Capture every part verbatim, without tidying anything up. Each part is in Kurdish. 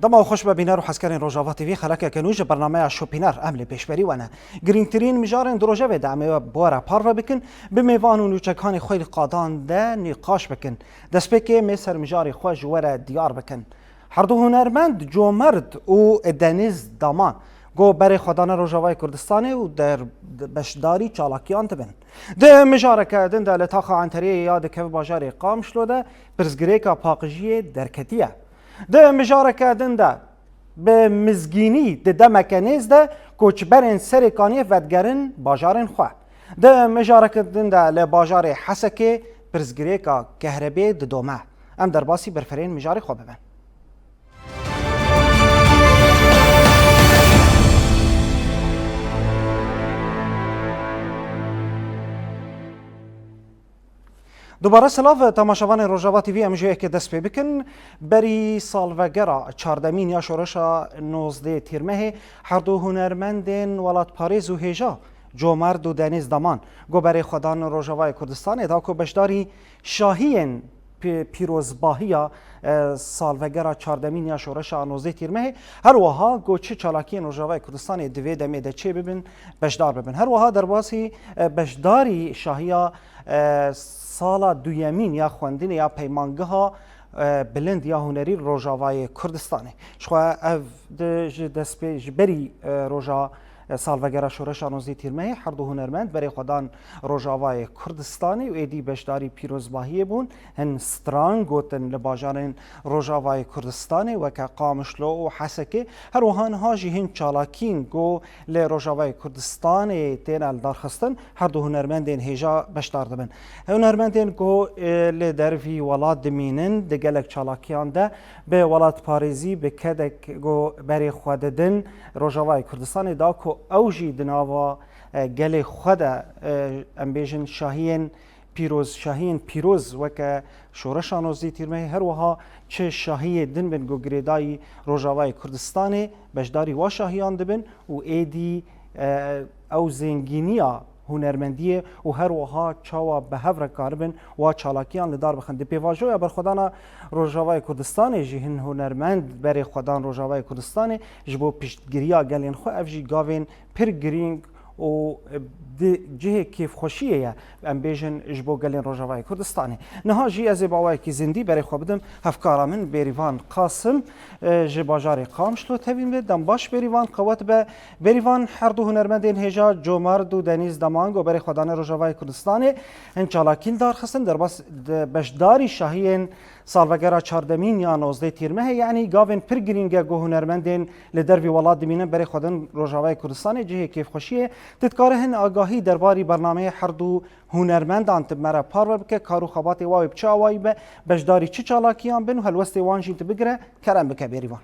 Dema xweş be bîner û hezkerên Rojava T V, xelekeke nû ji bernameya Şopîner em lê pêşberî we ne. Girîngtirîn mijarên di rojevê de em ê bi we re parve bikin, bi mêvan û nûçekanê xwe li qadan de nîqaş bikin. Destpêkê em ê ser mijarê xwe ji we re diyar bikin. Herdu hunermend Comerd û Denîz Daman go berê xwe dane Rojavayê Kurdistanê û der beşdarî çalakiyan dibin. Di mijareke din de li taxa Enteriyê ya dikeve bajarê Qamişlo de pirsgirêka paqijiyê derketiye. Di mijareke din de bi mizgînî di demeke nêz de koçberên Serêkaniyê vedigerin bajarên xwe. Di mijareke din de li bajarê Hesekê pirsgirêka kehrebê didome. Em derbasî berfirên mijarê xwe bibin. Dubare silav, temaşevanên Rojava T V, em ji yekê dest pê bikin. Berî salvegera çardemîn ya şoreşa nozdeh Tîrmehê, herdu hunermendên welatparêz û hêja Comerd û Denîz Daman, go berê xwe dan Rojavayê Kurdistanê da ku beşdarî şahiyên pî-, pîrozbahiya, e, salvegera çardemîn ya şoreşa nozdeh Tîrmehê, her wiha go çi çalakiyên Rojavayê Kurdistanê di vê demê de çê bibin, beşdar bibin. Her wiha derbasî, e, beşdarî şahiya, e, sala duyemîn ya xwendinê ya peymangeha, e, bilind ya hunerî Rojavayê Kurdistanê. Ji xwe ev di ji destpê, ji berî, e, roja, e, salvegera şoreşa nozdeh Tîrmehê, herdu hunermend berê xwe dan Rojavayê Kurdistanê û êdî beşdarî pîrozbahiyê bûn. Hin stran gotin li bajarên Rojavayê Kurdistanê weke Qamişlo û Hesekê. Her wiha niha jî hin çalakîn ku li Rojavayê Kurdistanê têne lidarxistin, herdu hunermendên hêja beşdar dibin. Hunermendên ku, e, li dervî welat dimînin, di gelek çalakiyan de bi welatparêzî, bi kedek ku berê xwe didin Rojavayê Kurdistanê da ku ew jî di nava, e, gelê xwe de, e, em bêjin şahiyên pîroz, şahiyên pîroz weke şoreşa nozdeh Tîrmehê, her wiha çi şahiyê din bin ku girêdayî Rojavayê Kurdistanê, beşdarî wa şahiyan dibin û êdî, e, ew zengîniya hunermendiyê û her wiha çawa bi hev re karibin wa çalakiyan li dar bixin. Di pêvajoya berxwedana Rojavayê Kurdistanê jî hin hunermend berê xwe dan Rojavayê Kurdistanê ji bo piştgiriya gelên xwe, ev jî gavên pir girîng û di cihê kêfxweşiyê ye, em bêjin, ji bo gelên Rojavayê Kurdistanê. Niha jî ez ê bi awayekî zindî berê xwe bidim hevkara min Bêrîvan Qasim, e, ji bajarê Qamişlo tevî min be. Dem baş Bêrîvan, qewet be. Bêrîvan, herdu hunermendên hêja Comerd û Denîz Daman go berê xwe dane Rojavayê Kurdistanê, hin çalakî li dar xistin, derbas, de, beşdarî şahiyên salvegera çardemîn ya nozdeh Tîrmehê, yanî gavên pir girîng e ku hunermendên li dervî welat dimînin berê xwe din Rojavayê Kurdistanê cihê kêfxweşiyê. Tu dikarî hin agahî derbarî bernameyê herdu hunermendan tu bi me re parve bike, kar û xebatê wa wê bi çi awayî be, beşdarî çi çalakiyan bin û helwestê wan jî tu bigire, kerem bike Bêrîvan.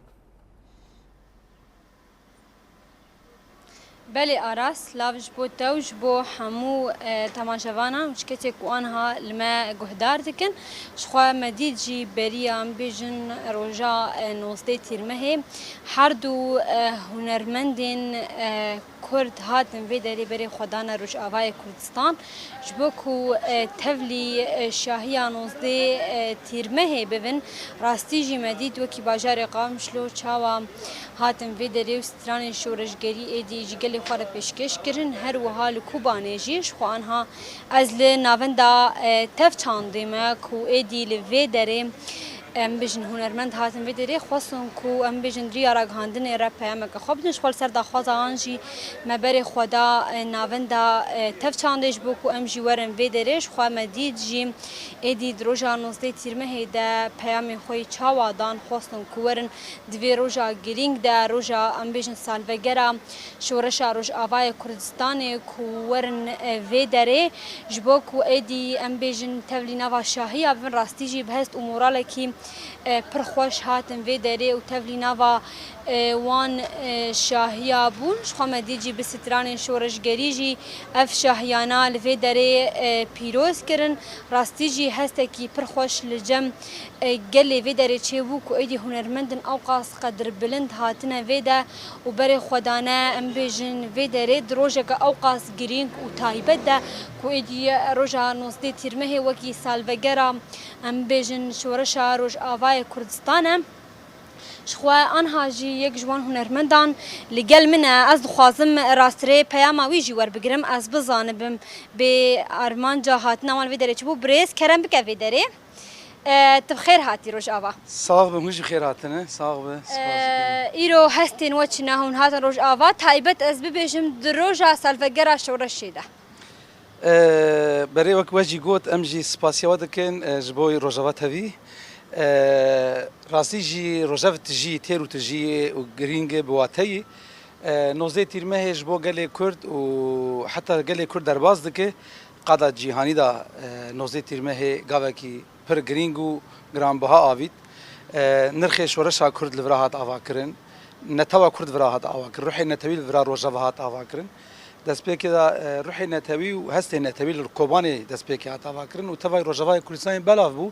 Belê Aras, silav ji bo te û ji bo hemû, e, temaşevanan û ji kesê ku aniha li me guhdar dikin. Ji xwe me dît jî beriya em bêjin roja, e, nozdeh Tîrmehê her du, e, hunermendên, e, Kurd hatin vê derê berê xwe dane Rojavayê Kurdistan. Ji bo ku, e, tevlî, e, şahiya nozdeh, e, Tîrmehê bibin, rastî jî me dît wekî bajarê Qamişlo çawa hatin vê derê û stranên şoreşgerî êdî ji gelê xwe re pêşkêş kirin. Her wiha li Kobanê jî ji xwe anha ez li navenda, e, tev çandê me ku êdî li vê derê, em bêjin, hunermend hatin vê derê, xwestin ku, em bêjin, riya ragihandinê re peyameke xwe bidin. Ji xwe li ser daxwaza wan jî me berê xwe da, e, navenda, e, tev çandê ji bo ku em jî werin vê derê. Ji xwe me dît jî êdî di roja nozdeh Tîrmehê de peyamên xwe yê çawa dan, xwestin ku werin di vê roja girîng de, roja, em bêjin, salvegera Şoreşa Rojavayê Kurdistanê ku werin, e, vê derê, ji bo ku êdî, em bêjin, tevlî nava şahiya bibin, rastî jî bi hest û moralekî, e, pir xweş hatin vê derê û tevlî nava, e, wan, e, şahiya bûn. Ji xwe me dît jî bi stranên şoreşgerî jî ev şahiyana li vê derê, e, pîroz kirin. Rastî jî hestekî pir xweş li cem, e, gelê vê derê çêbû ku êdî hunermendin ewqas qedirbilind hatine vê de û berê xwe dane, em bêjin, vê derê di rojeke ewqas girîng û taybet de ku êdî roja nozdeh Tîrmehê wekî salvegera, em bêjin, şoreşa Rojavayê Kurdistan e. Ji xwe anha jî yek ji wan hunermendan li gel min e. Ez dixwazim rasttirê peyama wî jî werbigirim. Ez bizanibim bê armanca hatina wan li vê derê çi bû. Birêz, kerem bike vê derê. E, tu bi xêr hatî Rojava. Sax bin, hûn jî xêr hatine. Sax bin, spas dikim. E, îro hestên we çi ne, hûn hatin Rojava? Taybet ez bibêjim di roja salvegera şoreşê de. E, berê wek we jî got, em jî spasiya we dikin, e, ji bo Rojava T V. E, rastî jî Rojava tijî, têr û tijî û girîng e bi wateyî. E, nozdeh Tîrmehê ji bo gelê Kurd û heta gelê Kurd derbas dike. Qada cîhanî de, e, nozdeh Tîrmehê gavekî pir girîng û giranbiha avît. E, nirxê şoreşa Kurd li vira hat avakirin. Netewa Kurd vira hat avakirin. Ruhê netewî li vira Rojava hat avakirin. Destpêkê de, e, ruhê netewî û hestê netewî li Kobanê destpêkê hat avakirin û tevayî Rojavayê Kurdistanê belav bû.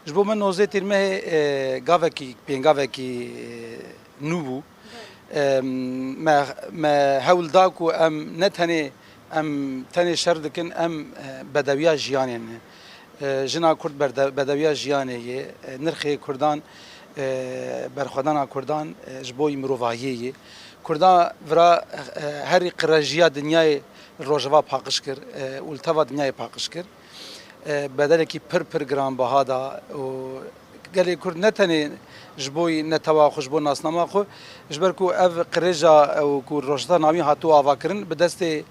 Ji bo me nozdeh Tîrmehê, e, gavekî, pêngavekî, e, nû bû. Em, me, me hewl da ku em ne tenê, em tenê şer dikin, em, e, bedewiya jiyanê ne. E, jina Kurd berde-, bedewiya jiyanê ye. E, nirxê Kurdan, e, berxwedana Kurdan, e, ji bo mirovahiyê ye. Kurdan vira, e, herî qirêjiya dinyayê li Rojava paqij kir, e, û li teva dinyayê paqij kir. E, bedelekî pir pir giranbiha da û gelê Kurd ne tenê ji bo netewa xwe, ji bo nasnama xwe, ji ber ku ev qirêja, e, û ku rojhilata navîn hatibû avakirin, bi destê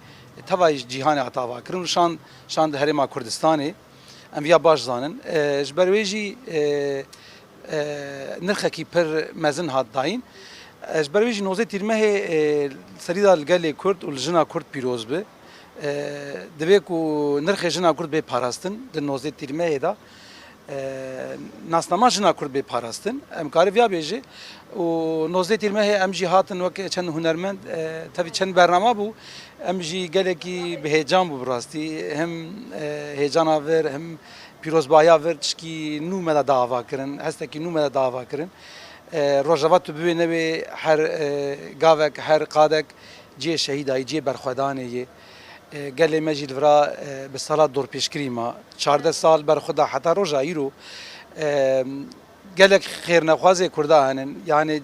tevayî cîhanê hate avakirin û şand, şand herêma Kurdistanê. Em viya baş zanin. E, ji ber wê jî, e, e, nirxekî pir mezin hat dayîn. E, ji ber wê jî nozdeh Tîrmehê, e, serî da li gelê Kurd û li jina Kurd pîroz be. E, divê ku nirxê jina Kurd bê parastin di nozdeh Tîrmehê de. E, nasnama jina Kurd bê parastin. Em kare viya bêje. Û nozdeh Tîrmehê em jî hatin wek çend hunermend, e, tevî çend bernama bû. Em jî gelekî bi heyecan bû bi rastî. Him, e, heyecana vir, him pîrozbahiya vir tişkî nû me de dava kirin, hestekî nû me de dava kirin. E, Rojava tu biwê newê her, e, gavek, her qadek cihê şehîdayî, cihê berxwedanê ye. E, gelê me jî li vira, e, bi sala dorpêşkirî ma. Çardeh sal berxwe da heta roja îro. E, gelek xêrnexwazê Kurda henin. Yani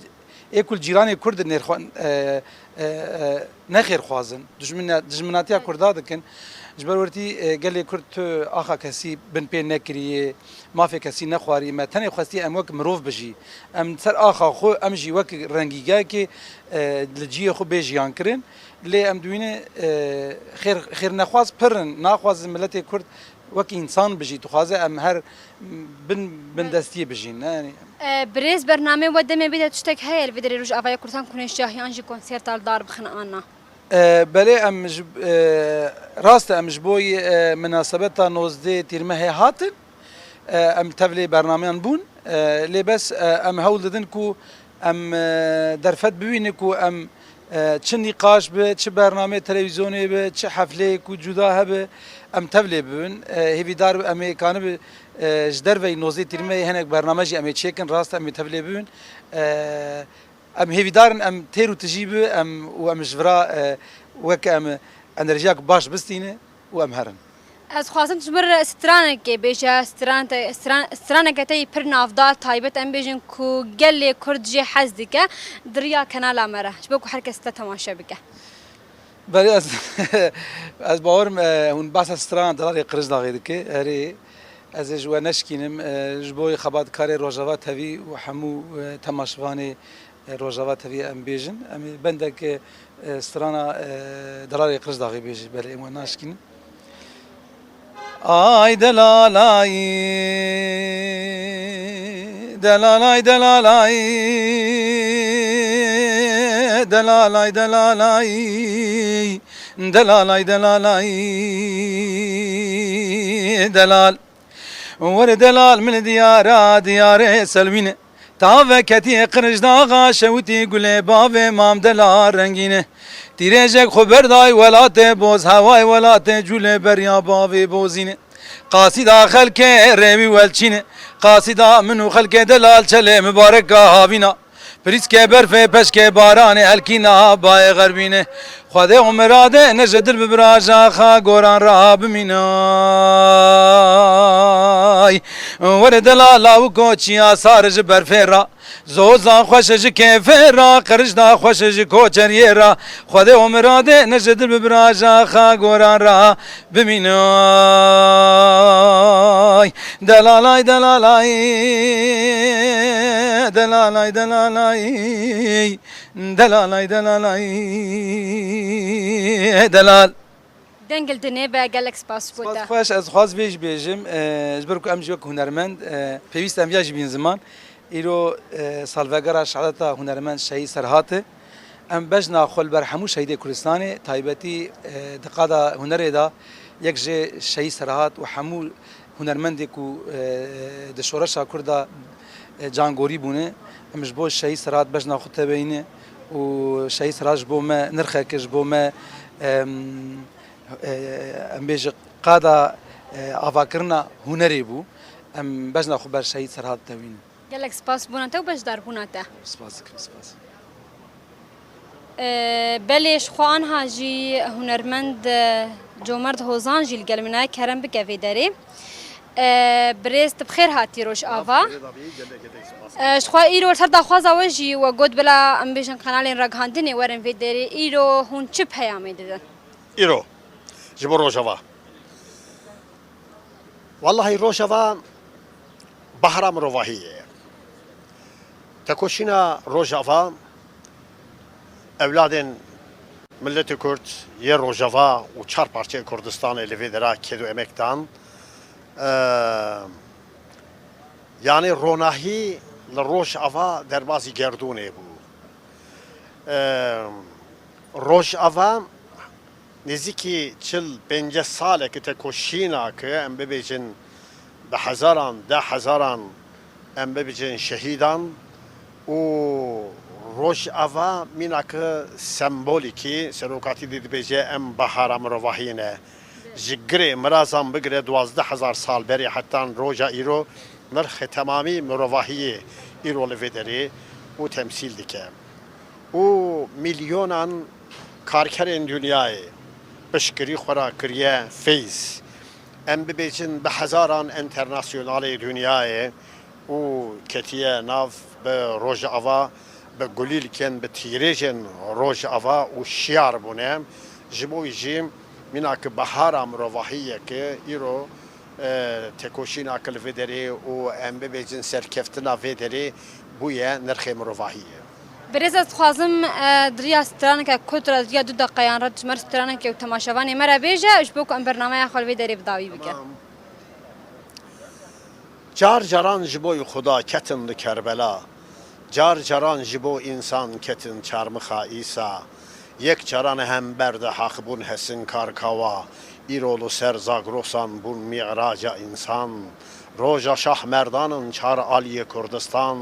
ê ku li cîranê Kurd nêrxwe-, e, e, e, nexêrxwazin. Dijmine-, dijminatiya Kurda dikin. Ji ber wertî, e, gelê Kurd tu axa kesî binpê nekiriye, mafê kesî nexwariye. Me tenê xwestiye em wek mirov bijî. Em ser axa xwe, em jî wek rengîgekê, e, li ciyê xwe bê jiyan kirin. Lê em dibîne, e, xêr-, xêrnexwaz pir in. Naxwazin miletê Kurd wek însan bijî. Dixwaze em her bin, bin destiyê bijîn. Ne? Yani, E, birêz, bernameyê we demê bê de tiştek heye li vê derê Rojavayê Kurdistanê ku hûn ê şahiyan jî konserta li dar bixin an na? E, belê em ji, e, rast e, em ji bo, e, minasebeta nozdeh Tîrmehê hatin. E, em tevlê bernameyan bûn. E, lê bes, e, em hewl didin ku em, e, derfet bibînin ku em, e, çi nîqaş be, çi bernameyê televîzyonê be, çi hefleyê ku cuda hebe, em tevlê bibin. E, hêvîdar em ê kanibin, e, ji derveyî nozdeh Tîrmehê hinek bername jî em ê çêkin, rast em ê tevlê bibin. E, em hêvîdar in, em têr û tijî bi, em û em ji vira, e, weke em enerjiyek baş bistîne û em herin. Ez xwazim tu ji min re stranekê bêje, stran te, stran, straneke te yî pir navdar, taybet em bêjin ku gelê Kurd jê hez dike, di riya kenala me re, ji bo ku her kes te temaşe bike. Belê ez, ez bawerim, e, hûn behsa strana Delalê Qiricdaxê dike. Erê, ez ê ji we neşkînim. E, ji bo xebatkarê Rojava T V û hemû, e, temaşevanê, e, Rojava T V em bêjin. Em ê bendek, e, strana, e, Delalê Qiricdaxê bêjin. Belê, em we naşkînin. Ay delal ay, delal ay, delal ay, delal ay, delal ay, delal ay, delal ay, delal. Were delal min diyara diyarê Selwîne. Tave ketî Qiricdaxa şewitî gulê bavê Mam Delal Rengîne. Tîrêjek xwe berdayî welatê boz, hewayê welatê cûlê beriya bavê bozîne. Qasîda xelkê rêwî welçîne. Qasîda min û xelkê Delal çelê mibareka havîna. Pirîskê berfê peşkê baranê helkîna bayê xerbîne. Xwedê û miradê ne ji dil bi biraja xa goran ra bimîna. Ay, were delala û koçiya sar ji berfê re. Zozan xweş ji kêfê re, qirişda xweş ji koçeriyê re. Xwedê û miradê ne ji dil bi biraja xa goran re bimîne. Ay, delalay, delalay, delalay, delalay, delalay, delalay, delal. Deng li dinê be, gelek spas ji bo Spas te. Xweş, ez xwaz vê jî bêjim, e, ji ber ku em jî wek hunermend, e, pêwîst em viya jî bîn ziman. Îro, e, salvegera şehadeta hunermend Şehîd Serhat e. Em bejna xwe li ber hemû şehîdê Kurdistanê, taybetî, e, di qada hunerê de yek jê Şehîd Serhat û hemû hunermendê ku, e, di şoreşa Kurda, e, cangorî bûne. Em ji bo Şehîd Serhat bejna xwe teveyîne û Şehîd Serhat ji bo me nirxek e, ji bo me, em, e, em bêjin qada, e, avakirina hunerê bû. Em bejna xwe ber Şehîd Serhat tevînin. Gelek spas bûna te û beşdarbûna te. Spas dikim, spas. E, belê, ji xwe anha jî hunermend, e, Comerd Hozan jî li gel min e, kerem bike vê derê. E, birêz, tu bi xêr hatî Rojava. E, ji xwe îro li ser daxwaza we jî we got bila em bêjin qenalên ragihandinê werin vê derê. Îro hûn çi peyamê didin? Îro ji bo Rojava. Wellahî Rojava bahara mirovahiyê ye. Tekoşîna Rojava, ewladên miletê Kurd yê Rojava û çar parçeyê Kurdistanê li vê dera ked û emek dan. Eee, yanî ronahî li Rojava derbazî gerdûnê bû. Eee, Rojava Nêzîkî çil pênceh salek e tekoşîna ke em bibêjin bi hezaran, deh hezaran em bibêjin şehîdan û Rojava mîna ke sembolîkî, serokatî dê dibêje em bahara mirovahiyê ne. Ji girê mirazan bigire duwazdeh hezar sal berê hetan roja îro nirxê temamî mirovahiyê îro li vê derê û temsîl dike. û milyonan karkerên dinyayê piştgirî xwe re kiriye feyz. Em bibêjin bi hezaran enternasyonalê dinyayê û ketiye nav bi Rojava, bi gulîlkên, bi tîrêjên Rojava û şiyar bûne. Ji bo wî jî mîna ki bahara mirovahî ye ki îro e, tekoşîna ki li vê derê û em bibêjin serkeftina vê derê bûye nirxê mirovahiyê. Birêz, ez dixwazim, e, di riya straneke kurt re, di riya du deqeyan re tu ji me re straneke û temaşevanê me re bêje, ji bo ku em bernameya xwe li vê derê bi dawî bikin. Tamam. Car caran ji bo Xuda ketin li Kerbela, car caran ji bo însan ketin çarmixa Îsa. Yek caran hember de haq bûn hesin karkawa, îro li ser Zagrosan bûn mî'raca însan. Roja Şah Merdan in çar aliyê Kurdistan,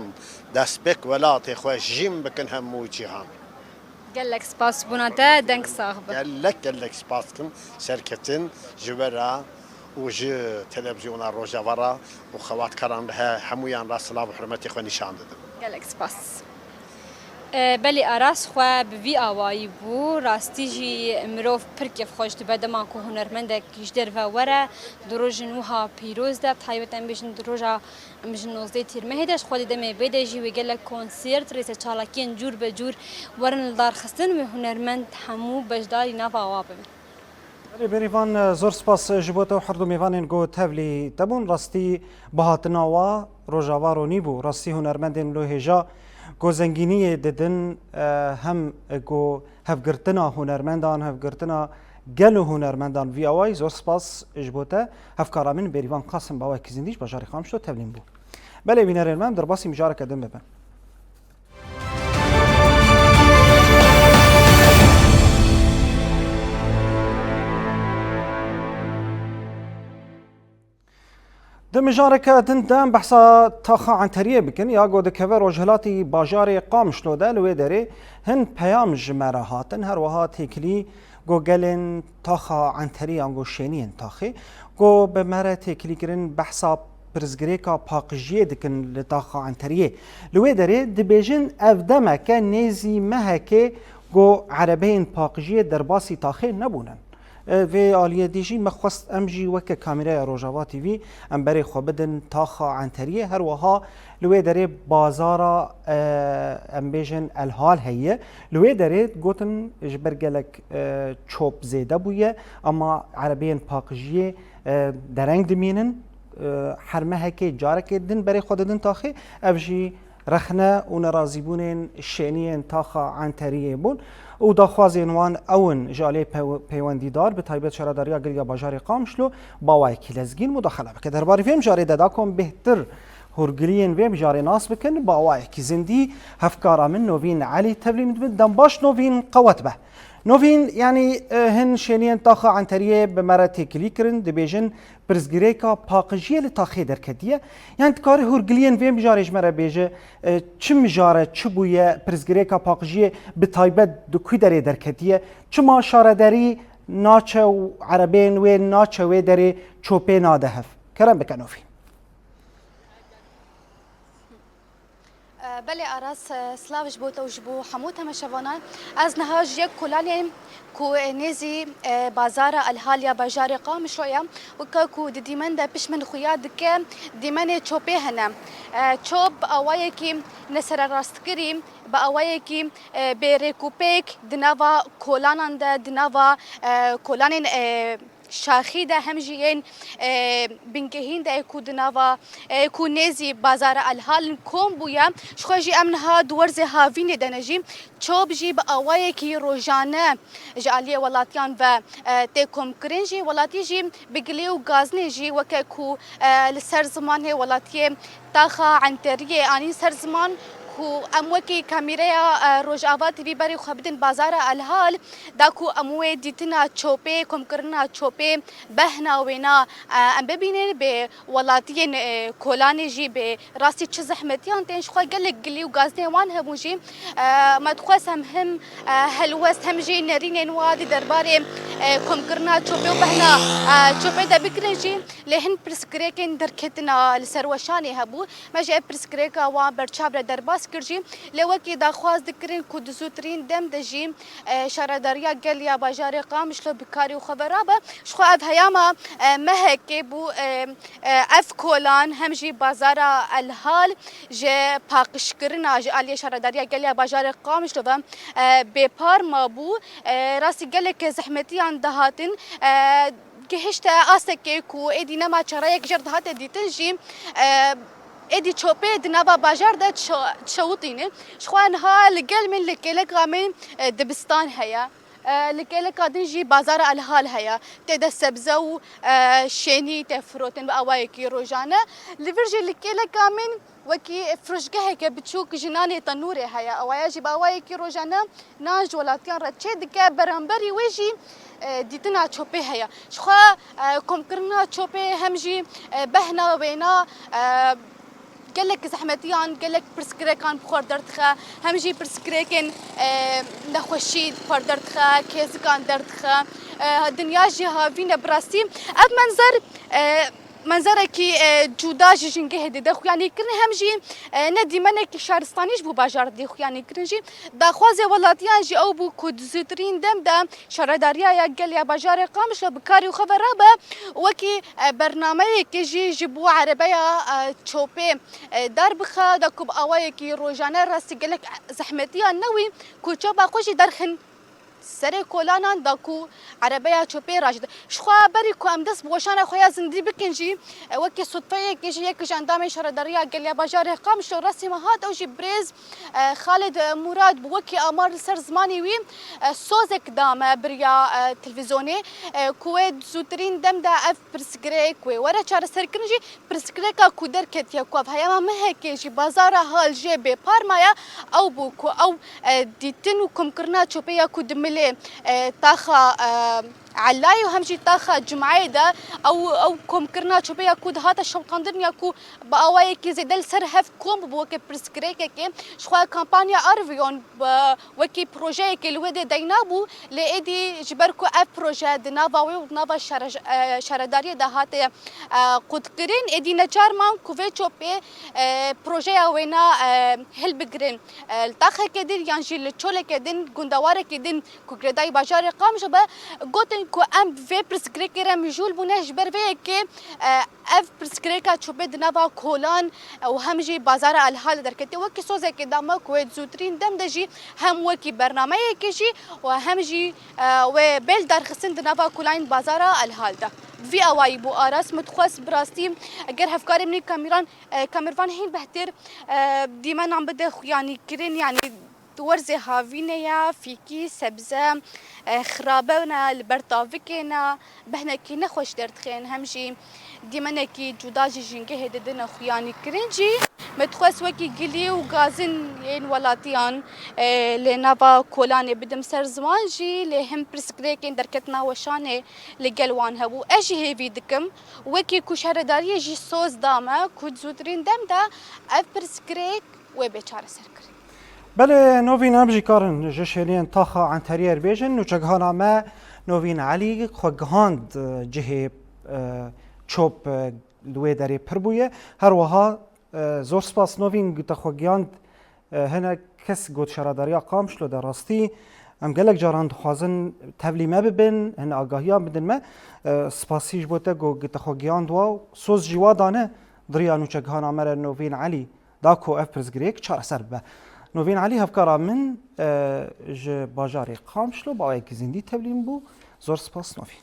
destpêk welatê xwe jîn bikin hemû cîhan. Gelek spas bûna te, deng sax be. Gelek gelek spas dikim, serketin ji we re û ji televîzyona Rojava re û xebatkaran re he-, hemûyan re silav û hurmetê xwe nîşan didim. Gelek spas. E, belê, Aras xwe bi vî awayî bû. Rastî jî mirov pir kêfxweş dibe dema ku hunermendek ji derve were, di rojên wiha pîroz de, taybet em bêjin di roja, em bêjin nozdeh Tîrmehê de, ji xwe di demê vê de jî wê gelek konsert, rêzeçalakiyên cûr be cûr werin li dar xistin, wê hunermend hemû beşdarî nava awa bibin. Belê, Bêrîvan, zor spas ji bo te û her du mêvanên ku tevlî te bûn. Rastî bihatina wa Rojava ronî bû. Rastî hunermendên lo hêja ku zengîniyê didin, e, hem ku hevgirtina hunermendan, hevgirtina gel û hunermendan vî awayî. Zor spas ji bo te. Hevkara min Bêrîvan Qasim, bawekî zindî, ji bajarê Qamişlo tevlîn bû. Belê, bînerên me, em derbasî mijareke din bibin. Di mijareke din de em behsa taxa Enteriyê bikin, ya ku dikeve rojhilatî bajarê Qamişlo de, li wê derê hin peyam ji me re hatin, her wiha têkilî ku gelên taxa Enterî yan ku şêniyên taxê ku bi me re têkilî kirin behsa pirsgirêka paqijiyê dikin li taxa Enteriyê. Li wê derê dibêjin ev demeke nêzî mehekê ku erebeyên paqijiyê derbasî taxê nebûnin. E, vê aliyê dî jî me xwest em jî weke kamîreya Rojava T V em berê xwe bidin taxa Enteriyê. Her wiha li wê derê bazara, e, em bêjin Elhal heye. Li wê derê gotin ji ber gelek, e, çop zêde bûye, ama erebeyên paqijiyê, e, dereng dimînin. E, her mehekê carekê din berê xwe didin taxê. Ev jî rexne û nerazîbûnên şêniyên taxa Enteriyê bûn û daxwazên wan ew in ji aliyê pew-, peywendîdar, bi taybet Şaredariya Gel ya Bajarê Qamişlo, bi awayekî lezgîn mudaxele bike. Derbarê vê mijarê de da ku em bêhtir hûrgiliyên vê mijarê nas bikin, bi awayekî zindî hevkara min Novîn Elî tevlî min dibin. Dem baş Novîn, qewet be. Novîn, yanî, e, hin şêniyên taxa Enteriyê bi me re têkilî kirin, dibêjin pirsgirêka paqijiyê li taxê derketiye. Yanî dikarî hûrgiliyên vê mijarê ji me re bêje, e, çi mijare, çi bûye, pirsgirêka paqijiyê bi taybet di ku derê derketiye? Çima şaredarî naçe û erebeyên wê naçe wê derê çopê nade hev? Kerem bike Novîn. Belê Aras, silav ji bo te û ji bo hemû temaşevanan. Ez niha ji yek kolanê ku nêzî, e, bazara Elhal ya bajarê Qamişlo ye. Weke ku di dîmen de pişt min xuya dike, dîmenê çopê hene. E, çop bi awayekî nesererastkirî, bi awayekî, e, bê rêkûpêk di nava kolanan de, di nava, e, kolanên, e, şaxî de hem jî yên, e, bingehîn de ku di nava, e, ku nêzî bazara Elhal in kom bûye. Ji xwe jî em niha di werzê havînê de ne jî. Çop jî bi awayekî rojane ji aliyê welatiyan ve, e, tê komkirin jî. Welatî jî bi gilî û gazinê jî weke ku, e, li ser zimanê welatiyê taxa Enteriyê anî ser ziman ku em wekî kamîreya, e, Rojava T V berê xwe bidin bazara Elhal, da ku em wê dîtina çopê, komkirina çopê, behna wêna, e, em bibînin, bê welatiyên, e, kolanê jî bê rastî çi zehmetiyan tên ji xwe gelek gilî û gazinê wan hebûn jî, e, me dixwest em him, e, helwest hem jî nerînên wa di derbarê, e, komkirina çopê û behna, e, çopê de bikirin jî. Lê hin pirsgirêkên derketina li ser weşanê hebû. Me jî ev pirsgirêka wan berçav re derbas kir jî. Lê wekî daxwaz dikirin ku di zûtirîn dem de jî, e, Şaredariya Gel ya Bajarê Qamişlo bi karî xwe ve rabe. Ji xwe ev heyama, e, mehekê bû, e, e, ev kolan hem jî bazara Elhal ji paqijkirina ji aliyê Şaredariya Gel ya Bajarê Qamişlo ve, e, bêpar mabû. E, rastî gelek zehmetiyan dihatin. E, gihişte astekê ku êdî nema çareyek jêr dihate dîtin jî, e, êdî çopê di nava bajar de çe-, çewitîne. Ji xwe niha li gel min li kêleka min, e, dibistan heye. E, li kêleka din jî bazara Elhal heye. Tê de sebze û, e, şênî tê firotin bi awayekî rojane. Li vir jî li kêleka min wekî firoşgeheke biçûk ji nanê tenûrê heye. Awaya jî bi awayekî rojane nan ji welatiyan re çêdike, beramberî wê jî, e, dîtina çopê heye. Ji xwe, e, komkirina çopê hem jî, e, behna wêna, e, gelek zehmetiyan, gelek pirsgirêkan bi xwe derdixe, hem jî pirsgirêkên, e, nexweşî bi xwe derdixe, kêzikan derdixe. E, dinya jî havîn e bi rastî. Ev menzer, e, Menzerekî, e, cuda ji jîngehê dide xuyanîkirin, hem jî, e, ne dîmenekî şaristanî ji bo bajar dê xuyanîkirin jî. Daxwazê welatiyan jî ew bû ku di zûtirîn dem de Şaredariya ya Gel ya Bajarê Qamişlo bi karî xwe ve rabe, wekî, e, bernameyekê jî ji bo erebeya, e, çopê, e, dar bixe, da ku bi awayekî rojane rastî gelek zehmetiyan newî ku çopa xwe jî derxin serê kolanan da ku erebeya çopê rajide. Ji xwe berî ku em dest bi weşana xwe ya zindî bikin jî, e, wekî sudfeyekê jî yek ji endamên Şaredariya Gel ya Bajarê Qamişlo rastî me hat, ew jî birêz, e, Xalid Murad bû. Wekî amar li ser zimanê wî, e, sozek da me beriya, e, televîzyonê, e, ku wê di zûtirîn dem de ev pirsgirêk wê were çareserkirin jî. Pirsgirêka ku derketiye ku ev heyama mehekê jî bazara Hal jê bêpar maye, ew bû ku ew, e, dîtin û komkirina çopê ya ku di milê, e, taxa, e, Elayê û hem jî taxa Cumayê de ew, ew komkirina çopê ya ku dihate şewitandin ya ku bi awayekî zêde li ser hev kom bû weke pirsgirêkekê. Ji xwe kampanya Arviyon bi wekî projeyekê li wê dê deyna bû, lê êdî ji ber ku ev proje di nava wê û di nava şare-, e, şaredariyê de hate, e, qutkirin, êdî neçar man ku vê çopê, e, projeya wêna, e, hilbigirin, e, li taxeke din yan jî li çoleke din, gundewarekê din ku girêdayî bajarê Qamişlo be, gotin Ku em bi vê pirsgirêkê re mijûl bûne, ji ber vê yekê, e, ev pirsgirêka çopê di nava kolan, e, û hem jî bazara Elhal derketiye. Wekî sozekê da me ku wê di zûtirîn dem de jî hem wekî bernameyekê jî û hem jî, e, wê bê lidarxistin di nava kolanên bazara Elhal de. Bi vî awayî bû Aras, min dixwest bi rastî eger hevkarê min ê kamîran, e, kamîrvan hîn behtir, e, dîmenan bide xuyanîkirin, yanî werzê havînê ya, fîkî, sebze, e, xirabe ne, li ber tavikê ne, behnekî nexweş derdixên, hem jî dîmenekî cuda ji jîngehê didine xuyanîkirin jî. Me dixwest wekî gilî û gazin yên welatiyan, e, li nava kolanê bidim ser ziwan jî, lê hin pirsgirêkên derketina weşanê li gel wan hebû. Ez jî hêvî dikim, wekî ku şaredariyê jî soz da me, ku di zûtirîn dem de ev pirsgirêk wê bê çareserkirin. Belê, Novîn, em jî karin ji şêniyên taxa Enteriyê re bêjin. Nûçegihana me Novîn Elî xwe gihand, e, cihê, e, çop, e, li wê derê pir bûye. Her wiha, e, zor spas Novîn, ku te xwe gihand, e, hinek kes got şaredariya Qamişlo de rastî. Em gelek caran dixwazin tevlî me bibin, hin agahiyan bidin me. E, spasî ji bo te ku, ku te xwe gihand wa, soz jî wa dane di riya nûçegihana me re Novîn Elî. Da ku ev pirsgirêk çareser bibe. Novîn Elî hevkara min, e, ji bajarê Qamişlo bi awayekî zindî tevlî min bû. Zor spas Novîn.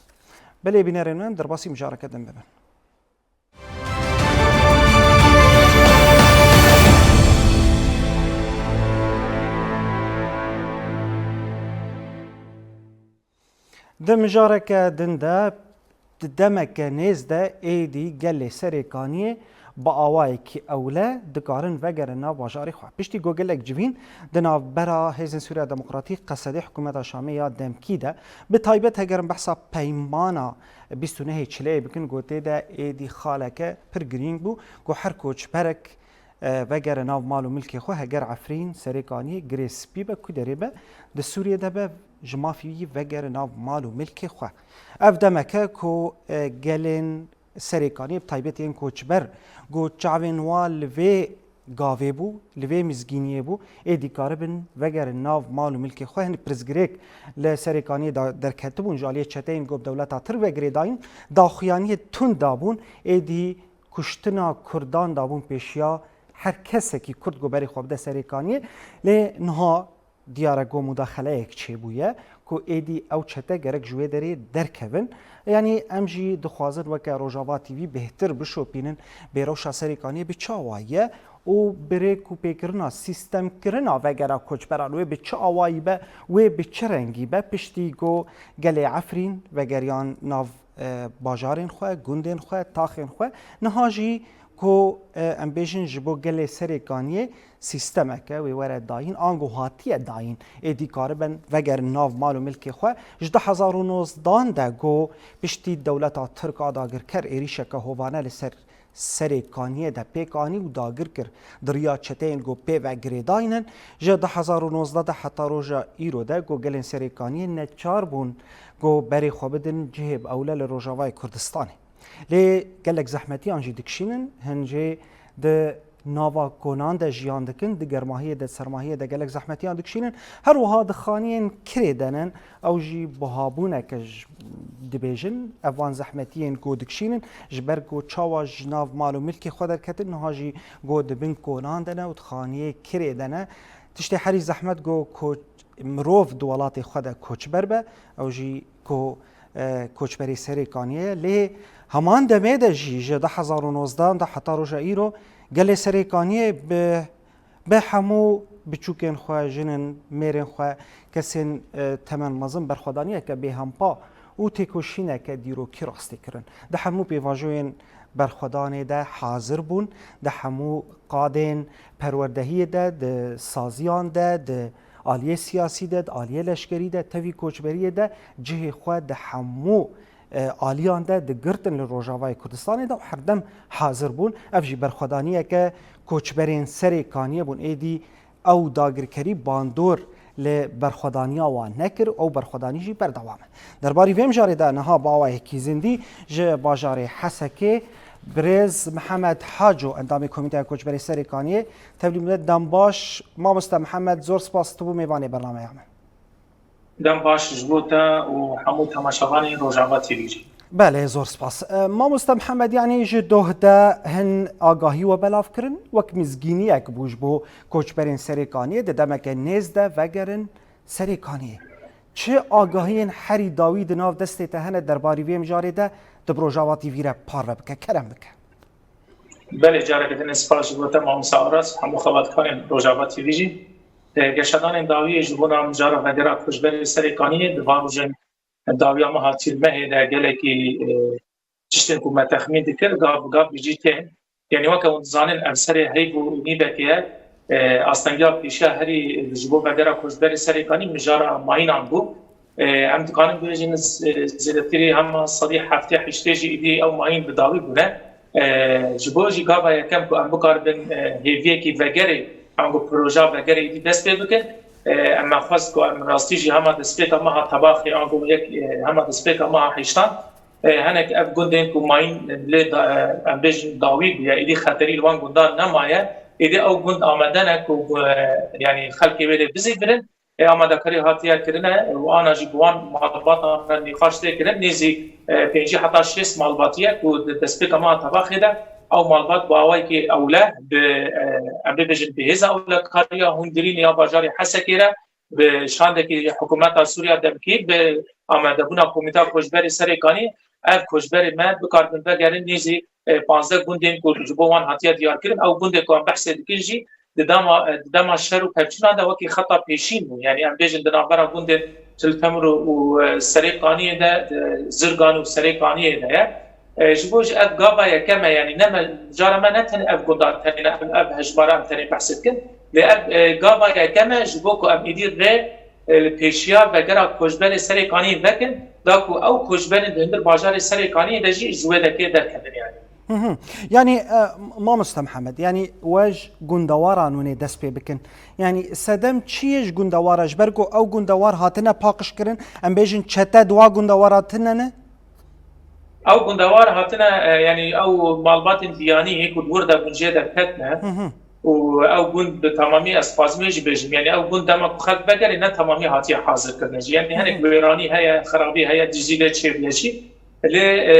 Belê bînerên me, em derbasî mijareke din bibin. Di mijareke din de, di demeke nêz de êdî gelê Serêkaniyê bi awayekî ewle dikarin vegerin nav bajarê xwe. Piştî ku gelek civîn di navbera Hêzên Sûriya Demokratîk, Qesedê, hikûmeta Şamê ya demkî de, bi taybet heger em behsa peymana bîst û nehê Çileyê bikin, ku tê de êdî xaleke pir girîng bû, ku her koçberek e, vegere nav mal û milkê xwe, heger Efrîn, Serêkaniyê, Girê Spî be, ku derê be, di Sûriyê de be, ji mafî wî vegere nav mal û milkê xwe. Ev demek e ku, e, gelên Serêkaniyê, bi taybet yên koçber, ku çavên wa li vê gavê bû, li vê mizgîniyê bû, ê dîkaribin vegerin nav mal û milkê xwe. Hin pirsgirêk li Serêkaniyê de derketibûn, ji aliyê çeteyên ku bi dewleta Tirk ve girêdayîn, daxuyaniyê tund dabûn, êdî kuştina Kurdan dabûn pêşiya her kesekî Kurd ku berê xwe bide Serêkaniyê. Lê niha diyar e ku mudaxeleyek çêbûye ku êdî ew çete gerek ji wê derê derkevin. Yanî em jî dixwazin weke Rojava T V bêhtir bişopînin bêrewşa Serêkaniyê bi çi awayî ye û bi rêk û pêkirina sîstemkirina vegera koçberan wê bi çi awayî be, wê bi çi rengî be, piştî ku gelê Efrîn vegeriyan nav e, bajarên xwe, gundên xwe, taxên xwe. Niha jî ku, e, em bêjin ji bo gelê Serêkaniyê sîstemeke wê were dayîn, ango hatiye dayîn, ê dîkaribin vegerin nav mal û milkê xwe. Ji du hezar û nozdan de ku piştî dewleta Tirk a dagirker êrîşeke hovane li ser Serêkaniyê de pêk anî û dagir kir. Di riya çeteyên ku pê ve girêdayîn in, ji du hezar û nozdeh de heta roja îro de ku gelên Serêkaniyê neçar bûn ku berê xwe bidin cihê bi ewle li Rojavayê Kurdistanê. Lê gelek zehmetiyan jî dikişînin, hin jê di nava konan de jiyan dikin, di germahiyê de, sermahiyê de gelek zehmetiyan dikişînin. Her wiha di xaniyên kirê de ne, ew jî buhabûneke ji, dibêjin, ev van zehmetiyên ku dikişînin, ji ber ku çawa ji nav mal û milkê xwe derketin, niha jî ku di bin konan de ne û di xaniyê kirê de ne. Tiştê herî zehmet ku, ku mirov di welatê xwe de koçber be, ew jî ku, e, koçberê Serêkaniyê ye. Lê heman demê de jî ji du hezar û nozdan de heta roja îro gelê Serêkaniyê bi, bi hemû biçûkên xwe, jinin, mêrên xwe, kesên, e, temen mezin berxwedaniyeke bêhempa û têkoşîneke dîrokî rastî kirin. Di hemû pêvajoyên berxwedanê de hazir bûn, di hemû qadên perwerdehiyê de, di saziyan de, di aliyê siyasî de, di aliyê leşkerî de, tevî koçberiyê de cihê xwe di hemû, e, aliyan de digirtin li Rojavayê Kurdistanê de û herdem hazir bûn. Ev jî berxwedaniyeke koçberên Serêkaniyê bûn. Êdî ew dagirkerî bandor li berxwedaniya wan nekir, ew berxwedanî jî berdewam e. Derbarî vê mijarê de niha bi awayekî zindî ji bajarê Hesekê birêz Mihemed Haco, endamê Komîteya Koçberê Serêkaniyê, tevlî min e. Dem baş, mamoste Mihemed, zor spas tu bû mêvanê bernameya me. Dem baş ji bo te û hemû temaşevanên Rojava T V jî. Belê, zor spas. E, Mamoste Mihemed, yanî ji doh de hin agahî we belav kirin, wek mizgîniyek bû ji bo koçberên Serê Kaniyê, di demeke nêz de vegerin Serê Kaniyê. Çi agahiyên herî dawî di nav destê te hene derbarî vê mijarê de, di bi Rojava T V re parve bike, kerem bike. Belê, careke din spas ji bo te Mamoste Aras, hemû xebatkarên Rojava T V jî. E, geşedanên dawiyê ji bona mijara vegera koçberê Serê Kaniyê di van rojên dawiya meha tîrmehê de gelekî, e, tiştên ku me texmîn dikir, gav bi gav bi cî tên. Yanî weke hûn dizanin, ev serê heyv û nîvekê ye. E, astengiya pêşiya herî ji bo vegera koçberê Serê Kanî mijara mayînan bû. E, em dikarin bibêjin, e, zêdetirî hema sedî heftê heştê jî îdî ew mayîn bi dawî bûne. E, ji bo jî gava yekem ku em bikaribin, e, hêviyekî vegerê, ango proja vegerê îdî dest pê bikin, e, em me xwest ku em rastî jî hema destpêka meha tebaxê, ango yek, e, hema destpêka meha heştan, e, hinek ev gundên ku mayîn lê da, e, em bêjin dawî bûye, îdî xeterî li wan gundan nemaye, îdî ew gund amade ne ku, e, yanî xelkê wê lê bizîvirin. E, amadekarî hatiye kirine û ana jî bi wan malbatan re nîqaş tê kirin. Nêzî, e, pêncî heta şêst malbat ye ku di destpêka meha tebaxê de ew malbat bi awayekî ewle bi, e, em bibêjin bi hêza ewlekariya hundirînê ya bajarê Hesekê re bi şandekî hikûmeta Sûriya demkî bi amadebûna Komîta Koçberê Serê Kanî ev koçberê me bikaribin vegerin nêzî, e, panzdeh gundên ku ji bo wan hatiye diyarkirin. Ew gundê ku em behsê dikin jî di dema, e, di dema şer û pevçûnan de wekî xeta pêşîn bû. Yanî em bêjin di navbera gundên Til Temir û, û, e, Serê Kaniyê de, e, Zirgan û Serê Kaniyê de ye. E, ji bo jî ev gava yekem e, yanî ne me, cara me ne tenê ev gunda tenê, ne ev, ev hejmara em tenê behsê dikin. Lê ev, e, gava yekem e ji bo ku em êdî rê, e, li pêşiya vegera koçberê Serê Kaniyê vekin, da ku ew koçberên di hundir bajarê Serê Kaniyê de jî ji wê dekê derkevin yanî. Hı hı. Yanî, e, Mamoste Mihemed, yanî we ji gundewaran hûn ê dest pê bikin. Yanî sedem çi ye ji gundewara? Ji ber ku ew gundewar hatine paqijkirin, em bêjin çete di wa gundewara tune ne? Ew gundewar hatine, e, yanî ew malbatên biyanî ku di wir de bûn jê derketine. Hı hı. Û ew gund bi temamî, ez dixwazim wê jî bêjim, yanî ew gund dema ku xelk vegerê ne temamî hatiye hazirkirine jî. Yanî hinek wêranî heye, xirabî heye, dijî lê çêbûye jî. Lê, e,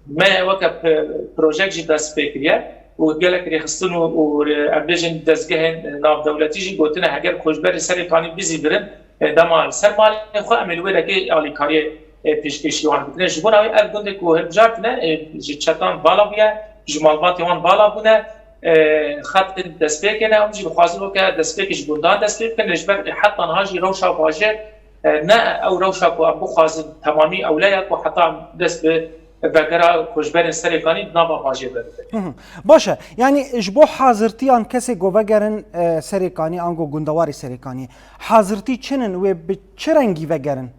me weke p-, projek jî dest pê kiriye û gelek rêxistin û, û, e, em bêjin dezgehên navdewletî jî gotine heger koçberê Serê Kanî bizîvirin, e, dema li ser malê xwe em ê li wê dekê alîkariyê, e, pêşkêşî wan bikin. Ji bona wê ev gundê ku hilbijartine, e, ji çetan vala bûye, ji malbatê wan vala bûne, e, xetên destpêkê ne, em jî dixwazin weke destpêkê ji gundan dest pê bikin, lê ji ber heta niha jî rewşa bajêr, e, ne ew rewşa ku em bixwazin temamî ewle ye ku heta em dest bi vegera koçberên Serê Kanî di nava bajêr de bikin. Hı hı. Baş e. Yanî ji bo hazirtiyan kesê ku vegerin, e, Serê Kanî ango gundewarê Serê Kanî, hazirtî çi nin, wê bi çi rengî vegerin?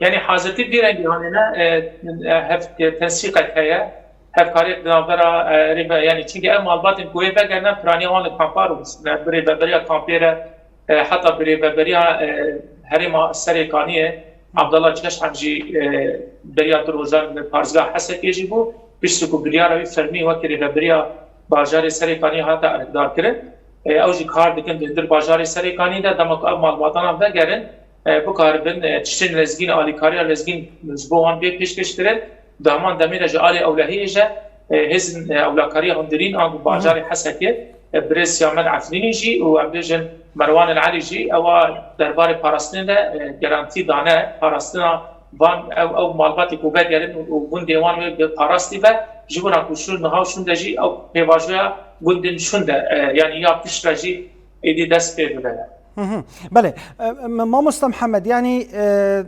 Yanî hazirtî vî rengî hanê ne, e, e, hev-, e, tensîqek heye, hevkariyek di navbera, e, rêve-, yanî çimkî ev malbatên ku wê vegerine piraniya wan li kampa rûniştine, bi rêveberiya kampê re, e, heta bi rêveberiya, e, herêma Serê Kaniyê, Abdullah Çeşem jî, e, beriya du rojan li parêzgeha Hesekê jî bû, piştî ku biryara wî fermî wekî rêveberiya bajarê Serê Kaniyê hate erkdarkirin. E, ew jî kar dikin di hundir bajarê Serê Kaniyê de, dema ku ev malbatana vegerin, e, bikaribin, e, tiştên lezgîn, alîkariya lezgîn ji bo wan bê pêşkêşkirin. Di heman demê de ji alî ewlehiyê jî, e, hêzên, e, ewlekariya hundirîn ango bajarê Hesekê, e, birêz Siyamed Efrînî jî û em bêjin Merwan El Elî jî ewa derbarê parastinê de, e, garantî dane, parastina van ew, ew malbatê ku vegerin û, û gundê wan wê bi parastî be, ji bona ku şûn niha û şûn de jî ew pêvajoya gundên şûn de, e, yanî ya piştre jî êdî dest pê bibe. Hı hı. Belê. E, m-, Mamoste Mihemed, yanî, e,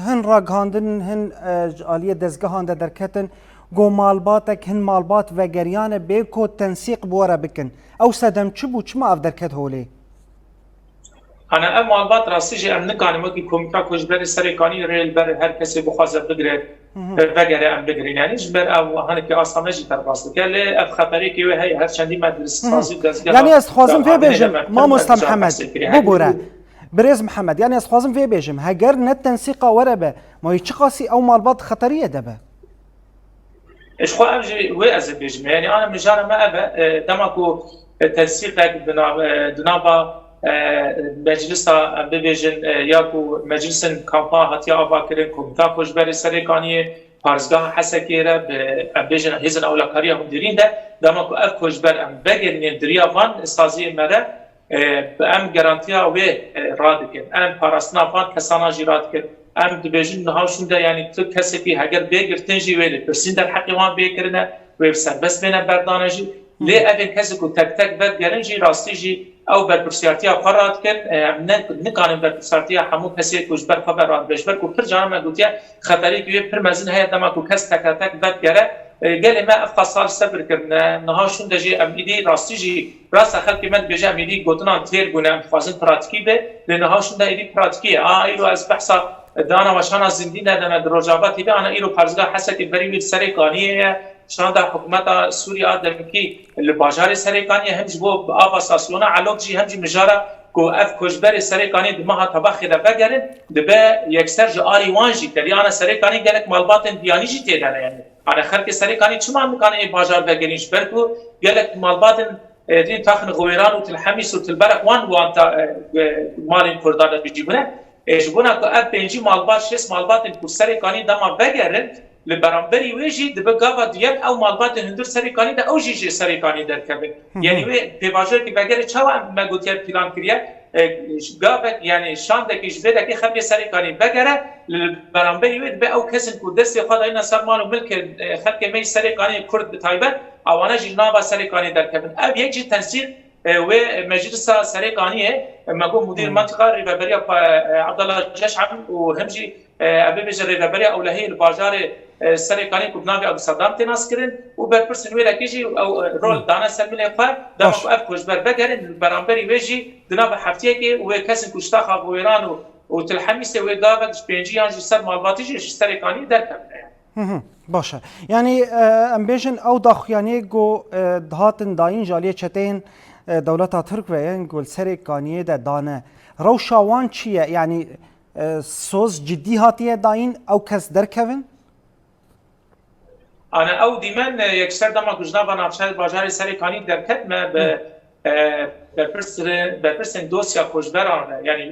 hin ragihandin, hin, e, ji aliyê dezgehan de derketin, ku malbatek, hin malbat vegeriyane bê ku tensîq bi we re bikin. Ew sedem çi bû? Çima ev derket holê? Ana ev malbat rastî jî em nikarin wekî Komîta Koçberê Serê Kanî rê li ber her kesê bixwaze bigire, Hı hı. vegere em bigirin. Yanî ji ber ew hanekî asta me jî derbas dike. Lê ev xeberekê wê heye, her çendî me Hı hı. sazî dezgeh Yanî ez dixwazim vê bêjim, Mamoste Mihemed, bibûre. Birêz Mihemed, yanî ez dixwazim vê bêjim, heger ne tensîqa we re be, ma wê çiqasî ew malbat xeteriyê de be? Ji xwe ev jî wê ez ê bêjim. Yanî ana mijara me ev e, e, dema ku, e, tensîqek di nav-, e, di nava, e, meclisa, em bibêjin, e, ya ku meclisên kampa hatiye avakirin, Komîta Koçberê Serêkaniyê, Parêzgeha Hesekê re bi, em bêjin, hêzên ewlekariya hundirîn de, dema ku ev koçber em vegerînin di riya van saziyên me re, e, em garantiya wê, e, radikin. Em parastina van kesana jî radikin. Em dibêjin niha şûnde, yanî tu kesekî heger bê girtin jî wê lê pirsîn derheqê wan bê kirine, wê bi serbest bêne berdane jî. Lê evên kesê ku tek tek vedigerin jî rastî jî ew berpirsiyartiya xwe radikin. E, em ne, nikarin berpirsiyartiya hemû kesê ku ji ber xwe ve radibe. Ji ber ku pir caran me gotiye xeterîkî wê pir mezin heye dema ku kes teke tek vedigere. E, gelê me ev qasal sebir kirine. Niha şûnde jî em îdî rastî jî, rasta xelkê me dibêje em îdî gotinan têr bûne, em dixwazin pratîkî be. Lê niha şûnde îdî pratîkî ye. A, îro ez behsa dana weşana zindî nedeme di Rojava T V, ana îro parêzgeha Hesekê berî wî li Serê Kaniyê ye. Şanda hikûmeta Sûrî a demkî li bajarê Serêkaniyê hem ji bo ava stasyona elok jî hem jî mijara ku ev koçberê Serêkaniyê di meha tebaxê de vegerin, dibe yekser ji alî wan jî. Terî ana Serêkaniyê gelek malbatên biyanî jî tê de ne, yanî. Ana xelkê Serêkaniyê çima nikane ê bajar vegerîn? Ji ber ku gelek malbatên, e, din taxin Xiwêran û Til Hemîs û Til Berek wan, wan ta, e, e, malên Kurdan re bijî bûne. E, ji bona ku ev pêncî malbat, şêst malbatên ku Serêkaniyê dema vegerin, li beramberî wê jî dibe gava duyem ew malbatên hundir Serêkanî de ew jî ji Serêkanî derkevin. Hı hı. Yanî wê pêvajoyekî vegere çawa em me gotiye pîlan kiriye, e, gavek, yanî şandekî ji vê dekê xelkê Serêkanî vegere, li beramberî wê dibe ew kesên ku destê xwe dayine ser mal û milkê, e, xelkê me yî Serêkanî Kurd bi taybet, ewana jî nava Serêkanî derkevin. Ev yek jî tensîr, e, wê meclisa Serêkaniyê, e, me got mudîr Hmm. mentiqa rêveberiya pa-, e, Abdullah Ceşem û him jî, e, em bibêjin rêveberiya ewlehiyê li bajarê, e, Serêkaniyê ku bi navê Abu Sedam tê naskirin û berpirsên wê lekê jî ew, e, rol Hmm. dane ser milê xwe, dema Baş. ku ev koçber vegerin, li beramberî wê jî di nava heftiyekê wê kesên ku ji taxa Xiwêran û, û Til Hemîsê wê gavek ji pêncî yan jî sed malbatî jî ji Serêkaniyê derkevine. Hı hı, baş e. Yanî, e, em bêjin ew daxuyaniyê ku, e, dihatin dayîn ji aliyê çeteyên, e, dewleta Tirk ve yên ku li Serêkaniyê de dane. Rewşa wan çi ye? Yanî, e, soz cidî hatiye dayîn, ew kes derkevin? Ana ew dîmen, e, yekser dema ku ji nava navçeyê bajarê Serêkanî derket me bi, Hı. e, berpirsê-, berpirsên dosya koçberan re, yanî,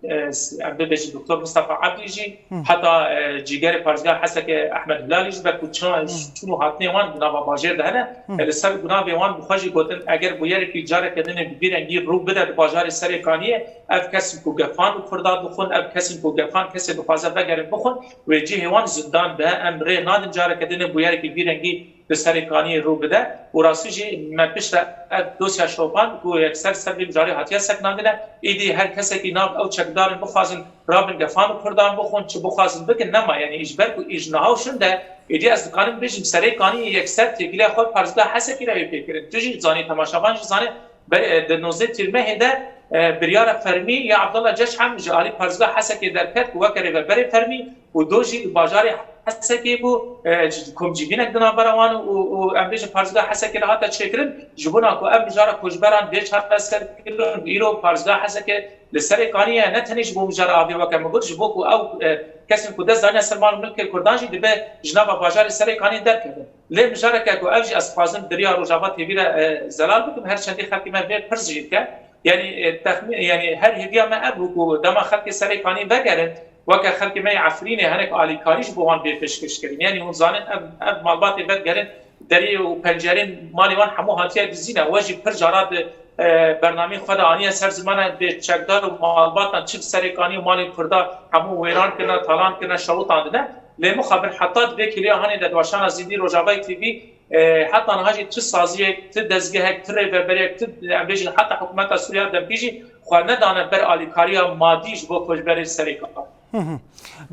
e, e, em bibêjin Doktor Mustafa Ebdî jî, Hı. heta, e, cîgerê parêzgeha Hesekê Ehmed Hilalî jî, be ku çi-, Hı. çûn û hatinê wan di nava bajêr de hene, Hı. e, li ser gunavê wan bi xwe jî gotin, eger bûyerekî careke din ê bi vî rengî rû bide di bajarê Serêkaniyê, ev kesên ku gefan li Kurdan dixwin, ev kesên ku gefan kesê dixwaze vegerin bixwin, wê cihê wan zindan be, em rê nadin careke din ê bûyerekî vî rengî di Serêkaniyê rû bide û rastî jî me piştre ev dosya şopand ku yekser ser vê mijarê hatiye sekinandine. Îdî her kesekî nav ew çekdarên bixwazin rabin gefan û Kurdan bixwin, çi bixwazin bikin nema, yanî ji ber ku îj niha û şinde, îdî ez dikarim bêjim Serêkaniyê yekser têkiliya xwe parêzgeha Hesekî re wê pê kirin. Tu jî zanî, temaşevan jî zane, Ber-, e, di nozdeh Tîrmehê de, e, biryara fermî ya Abdullah Ceşhem ji alî parêzgeha Hesekê derket ku weke rêveberê fermî û do jî li bajarê Hesekê bû, e, ji-, komcîbînek di navbera wan û, û em bêjin parêzgeha Hesekê re hate çêkirin, ji bona ku ev mijara koçberan bê çareserkirin, îro parêzgeha Hesekê li Serêkaniyê ne tenê ji bo mijara avê, weke min got, ji bo ku ew, e, kesên ku dest daniye ser mal û milkê Kurdan jî dibe ji nava bajarê Serêkaniyê derkevin. Lê mijareke ku ev jî ez dixwazim di riya Rojava T V re, e, zelal bikim, her çendî xelkê me vê pirs jî dike. Yanî, e, texmîn, yanî her hêviya me ev bû ku dema xelkê Serêkanî vegerin, weke xelkê me yê Efrînê hinek alîkarî ji bo wan bê pêşkêş kirin. Yanî hûn zanin ev, ev malbatê vedigerin, derê û pencerên malê wan hemû hatiye dizîne. We jî pir cara di, e, bernameyên xwe de aniye ser ziman, bê çekdar û malbatan çi Serêkanî û malên Kurda hemû wêran kirine, talan kirine, şewitandine. Lê mixabin heta di vê kêliya hanê de di weşana zîndî Rojavayê T V, e, heta niha jî tu saziyek, tu dezgehek, tu rêveberiyek, tu, em bêjin heta hikûmeta Sûriya demkî jî xwe nedane ber alîkariya madî ji bo koçberê Serêkanî. Hı hı.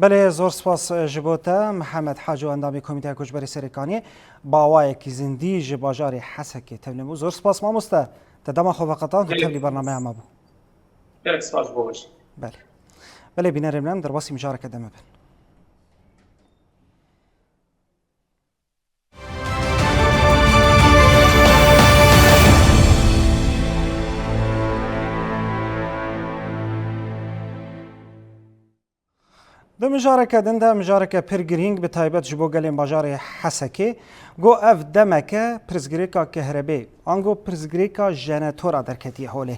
Belê, zor spas, e, ji bo te, Mihemed Haco, endamê Komîteya Koçberê Serêkaniyê, bi awayekî zindî ji bajarê Hesekê tevlî bû. Zor spas mamoste, te dema xwe veqetand û Belê. tevlî bernameya me bû. Gelek spas ji bo we jî. Belê. Belê, bînerên me, em derbasî mijareke din me bin. Di mijareke din de, mijareke pir girîng, bi taybet ji bo gelên bajarê Hesekê, got ev demeke pirsgirêka kehrebê, ango pirsgirêka jenetora derketiye holê.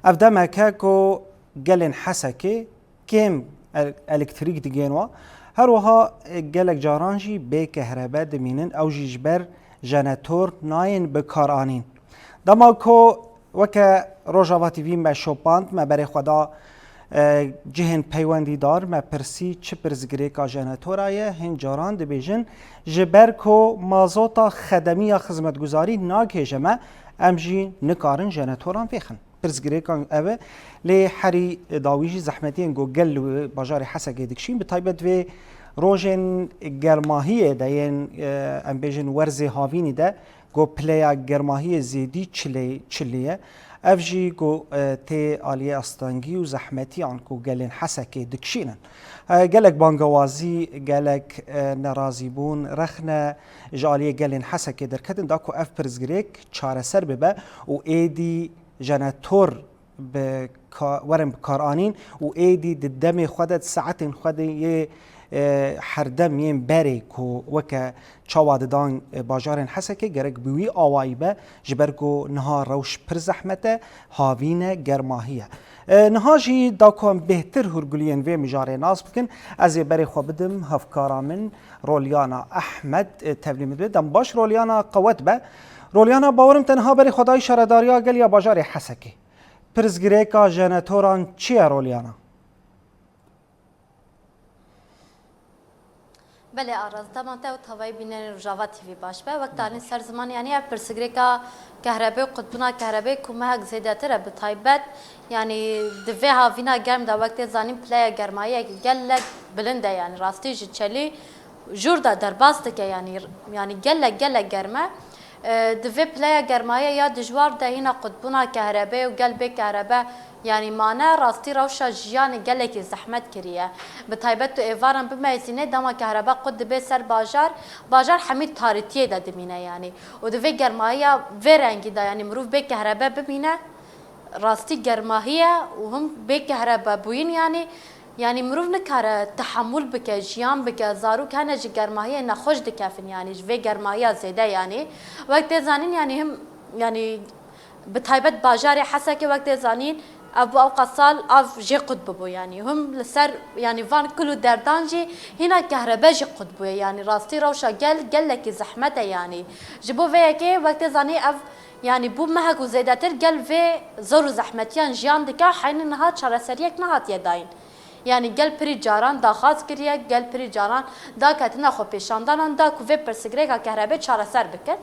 Ev demeke ku gelên Hesekê kêm el-, elektrîk digên wa, her wiha, e, gelek caran jî bê kehrebe dimînin, ew jî ji ber jenetor nayên bikaranîn. Dema ku weke Rojava T V me şopand, me berê xwe da, e, cihên peywendîdar, me pirsî çi pirsgirêka jenetora ye, hin caran dibêjin, ji ber ku mazota xedemî ya xizmetguzarî nagihêje me, em jî nikarin jenetoran vêxin. Pirsgirêkan ev e, lê herî dawî jî zehmetiyên ku gel li bajarê Hesekê dikişîn, bi taybet vê rojên germahiyê de yên, e, em bêjin werzê havînî de, ku pileya germahiyê zêdî çilê-, çilî ye. Ev jî ku, e, tê aliyê astengî û zehmetiyan ku gelên Hesekê dikişînin. E, gelek bangewazî, gelek, e, nerazîbûn, rexne ji aliyê gelên Hesekê derketin da ku ev pirsgirêk çareser bibe û êdî jenetor bi ka-, werin bikaranîn û êdî di demê xwe de, di saetên xwe de yê, e, herdem yên berê ku weke çawa didan, e, bajarên Hesekê gerek bi wî awayî be, ji ber ku niha rewş pir zehmet e, havîn e, germahî ye. E, niha jî da ku em bêhtir hûrguliyên vê mijarê nas bikin, ez ê berê xwe bidim hevkara min Rolyana Ehmed, e, tevlî min dibe. Dem baş Rolyana, qewet be. Rolyana, bawerim te niha berê xwe dayî şaredariya gel ya bajarê Hesekê. Pirsgirêka jenetoran çi ye Rolyana? Belê Aras, dema te û tavayî bînerên Rojava T V baş be. Wek tanî ser ziman, yanî ev pirsgirêka kehrebê û qutbûna kehrebê ku mehek zêdetir e bi taybet, yanî di vê havîna germ de wek tê zanîn pileya germayiyekî gelek bilind e, yanî rastî ji çelî jûr de derbas dike, yanî, yanî gelek, gelek germ e. E, di vê pileya germayê ya dijwar de hîna qutbûna kehrebê û gel bê kehrebe, yanî mane, rastî rewşa jiyanê gelekî zehmet kiriye. Bi taybet tu êvaran bimeyzînê, dema kehrebe qut dibe ser bajar, bajar hemî tarîtiyê de dimîne yanî. Û di vê germahiya vê rengî de, yanî mirov bê kehrebe bimîne, rastî germahî ye û him bê kehrebe bûyîn, yanî, yanî mirov nikare tehemûl bike, jiyan bike, zarok hene ji germahiyê nexweş dikefin, yanî ji vê germahiya zêde, yanî wek tê zanîn, yanî him, yanî bi taybet bajarê Hesekê wek tê zanîn, ev bû ewqas sal av jê qut bibû, yanî him li ser, yanî van kul û derdan jî hîna kehrebe jî qut bûye, yanî rastî rewşa gel, gelekî zehmet e, yanî ji bo vê yekê wek tê zanî ev Yanî bû mehek û zêdetir gel vê zor û zehmetiyan jiyan dike, heyne niha çareseriyek nehatiye dayîn. Yanî gel pirî caran daxwaz kiriye, gel pirî caran daketine xwepêşandanan da ku vê pirsgirêka kehrebê çareser bikin.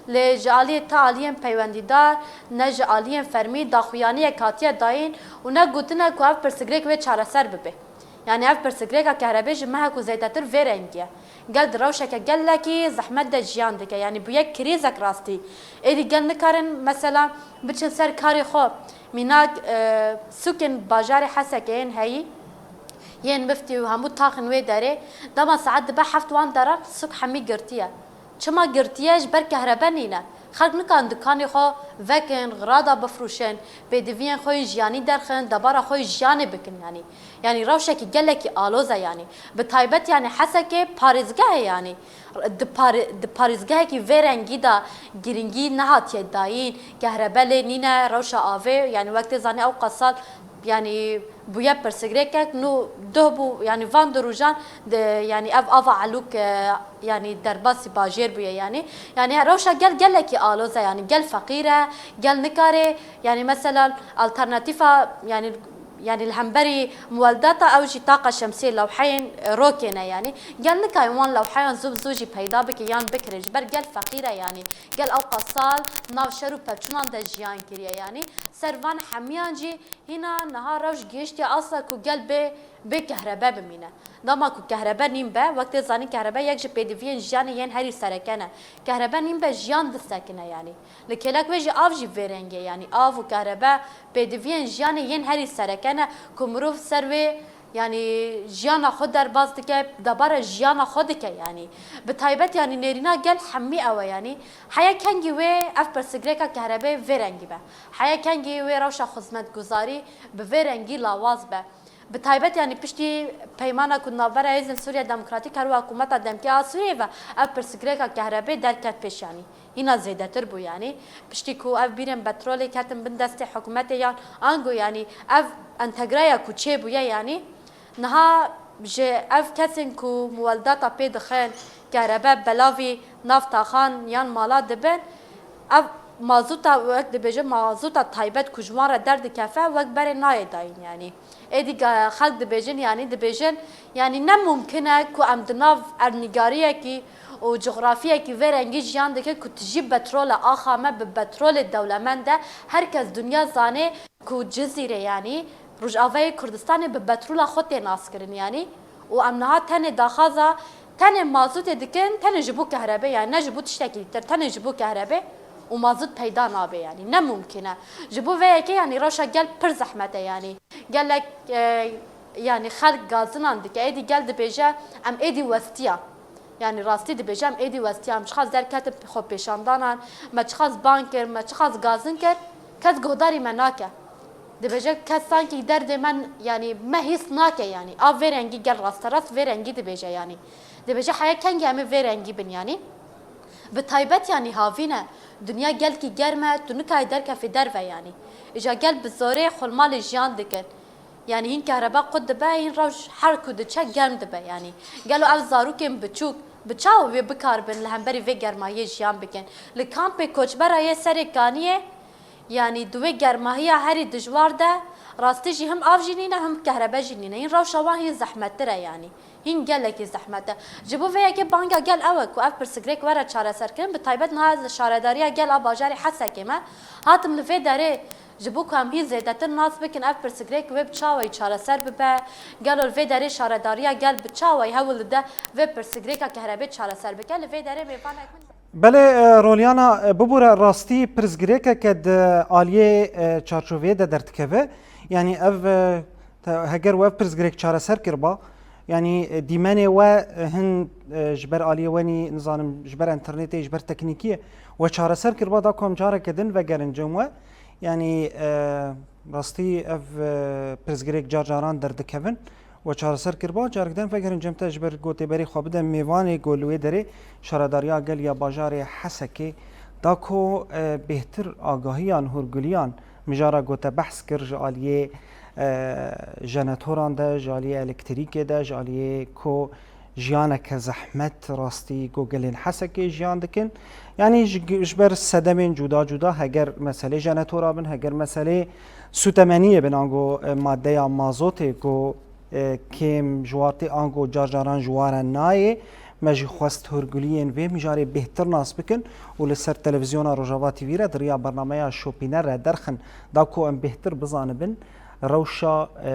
Lê ji aliyê te aliyên peywendîdar, ne ji aliyên fermî daxuyaniyek hatiye dayîn û ne gotine ku ev pirsgirêk wê çareser bibe. Yanî ev pirsgirêka kehrebê ji mehek û zêdetir vê rengî ye. Gel di rewşeke gelekî zehmet de jiyan dike. Yanî bûye krîzek rastî. Êdî gel nikarin mesela biçin ser karê xwe. Mînak, e, sûkên bajarê Hesekê yên heyî, yên miftî û hemû taxin wê derê, dema saet dibe heft wan deran sûk hemî girtiye. Çima girtiye? Ji ber kehrebe nîne. Xelk nikarin dikanê xwe vekin, xirada bifroşin, pêdiviyên xwe yên jiyanî derxin, debara xwe yê jiyanê bikin yanî. Yanî rewşekî gelekî aloz e yanî. Bi taybet yanî Hesekê parêzgeh e yanî. Di parê-, di parêzgehekî vê rengî de girîngî nehatiye dayîn, kehrebe lê nîne, rewşa avê, yanî wek tê zanî ewqas sal Yanî bûye pirsgirêkek nû duh bû, yanî van du rojan de, yanî ev ava elûk, e, yanî derbasî bajêr bûye yanî. Yanî rewşa gel gelekî aloz e, yanî gel feqîr e, gel nikare, yanî mesela alternatîfa, yanî, yanî li hemberî muweldata ew jî taqa şemsiyê lewheyên, e, rokê ne yanî. Gel nikare wan lewheyan zû bi zû jî peyda bike yan bikire, ji ber gel feqîr e yanî. Gel ewqas sal nav şer û pevçûnan de jiyan kiriye yanî. Ser van hemiyan jî Hîna niha rewş gihiştiye asla ku gel bê, bê kehrebe bimîne. Dema ku kehrebe nîn be, wek tê zanîn kehrebe yek ji pêdiviyên jiyanê yên herî sereke ne. Kehrebe nîn be, jiyan disekine yanî. Li kêlek wê jî av jî vê rengê yanî. Av û kehrebe pêdiviyên jiyanê yên herî sereke ne ku mirov ser wê yanî jiyana xwe derbas dike, debara jiyana xwe dike yanî. Bi taybet yanî nêrîna gel hemî ew e yanî. Heya kengî wê ev pirsgirêka kehrebê vê rengî be. Heya kengî wê rewşa xizmetguzarî bi vê rengî lawaz be. Bi taybet, yanî piştî peymana ku navbera Hêzên Sûriya Demokratîk her wiha hikûmeta demkî a Sûriyê ve ev pirsgirêka kehrebê derket pêş, yanî hîna zêdetir bû, yanî piştî ku ev bîrên petrolê ketin bin destê hikûmetê yan ango, yanî ev entegreya ku çêbûye, yanî niha ji ev kesên ku muweldata pê dixin, kerebe belavî nav taxan yan mala dibin, ev mazûta, wek dibêje, mazûta taybet ku ji wan re derdikefe, wek berê nayê dayîn, yanî. Êdî ga-, xelk dibêjin, yanî dibêjin, yanî ne mumkin e ku em di nav erdnîgariyekî û cografiyekî vê rengî jiyan dikin ku tijî petrol e, axa me bi petrolê dewlemend e. Her kes dinya zanê ku Cizîrê, yanî Rojavayê Kurdistanê bi petrola xwe tê naskirin, yanî û em niha tenê daxwaza tenê mazûtê dikin, tenê ji bo kehrebê, yanî ne ji bo tiştekî dîtir, tenê ji bo kehrebê û mazût peyda nabe, yanî ne mumkin e. Ji bo vê yekê, yanî rewşa gel pir zehmet e, yanî gelek, e, yanî xelk gazinan dike, êdî gel dibêje em êdî westiya. Yanî rastî dibêje em êdî westiya, em çiqas derketin xwepêşandanan, me çiqas bang kir, me çiqas gazin kir, kes guhdarî me nake. Dibêje kes sankî derdê me, yanî me hîs nake, yanî a vê rengî gel rasterast vê rengî dibêje, yanî dibêje heya kengî em ê vê rengî bin, yanî bi taybet, yanî havîn e, dinya gelkî germ e, tu nikayî derkefî derve, yanî îja gel bi zorê xwe li malê jiyan dikin. Yanî hîn kehreba qut dibe, hîn rewş her ku diçe germ dibe. Yanî gelo ev zarokên biçûk bi çawa wê bikaribin li hemberî vê germayiyê jiyan bikin? Li kampê koçbera yê Serê Kaniyê, yanî di wê germahiya herî dijwar de, rastî jî him av jî nîne, him kehrebe jî nîne. Hîn rewşa wan hîn zehmettir e, yanî hîn gelekî zehmet e. Ji bo vê yekê banga gel ew e ku ev pirsgirêk were çareserkirin, bi taybet niha ez li şaredariya gel a bajarê Hesekê me hatim li vê derê. Ji bo ku em hîn zêdetir nas bikin ev pirsgirêk wê bi çawayî çareser bibe? Gelo li vê derê şaredariya gel bi çawayî hewl dide vê pirsgirêka kehrebê çareser bike? Li vê derê mêvanek min. Belê, e, Rolyana, e, bibûre rastî pirsgirêkeke di aliyê, e, çarçoveyê de derdikeve. Yanî ev, e, te-, heger we ev pirsgirêk çareser kiriba, yanî, e, dîmenê we, e, hin, e, ji ber aliyê we nî, nizanim, ji ber înternetê, ji ber teknîkiyê we çareser kiriba, da ku em careke din vegerin cem we. Yanî, e, rastî ev, e, pirsgirêk car caran derdikevin. We çareser kiriba, carek din vegerin cem te, ji ber gotêberî xwe bide mêvanê ku li wê derê şaredariya gel ya bajarê Hesekê da ku, e, bêhtir agahiyan, hûrgiliyan mijara ku te behs kir ji aliyê, e, jenetoran de, ji aliyê elektrîkê de, ji aliyê ku jiyaneke zehmet rastî ku gelên Hesekê jiyan dikin. Yanî ji, ji ber sedemên cuda cuda, heger meselê jenetora bin, heger meselê sûtemeniyê bin, ango, e, maddeya mazotê ku, e, kêm ji war tê, ango car caran ji wan re nayê. Me jî xwest hûrgiliyên vê mijarê bêhtir nas bikin û li ser televîzyona Rojava T V re di riya bernameya Şopîner re derxin da ku em bêhtir bizanibin rewşa, e,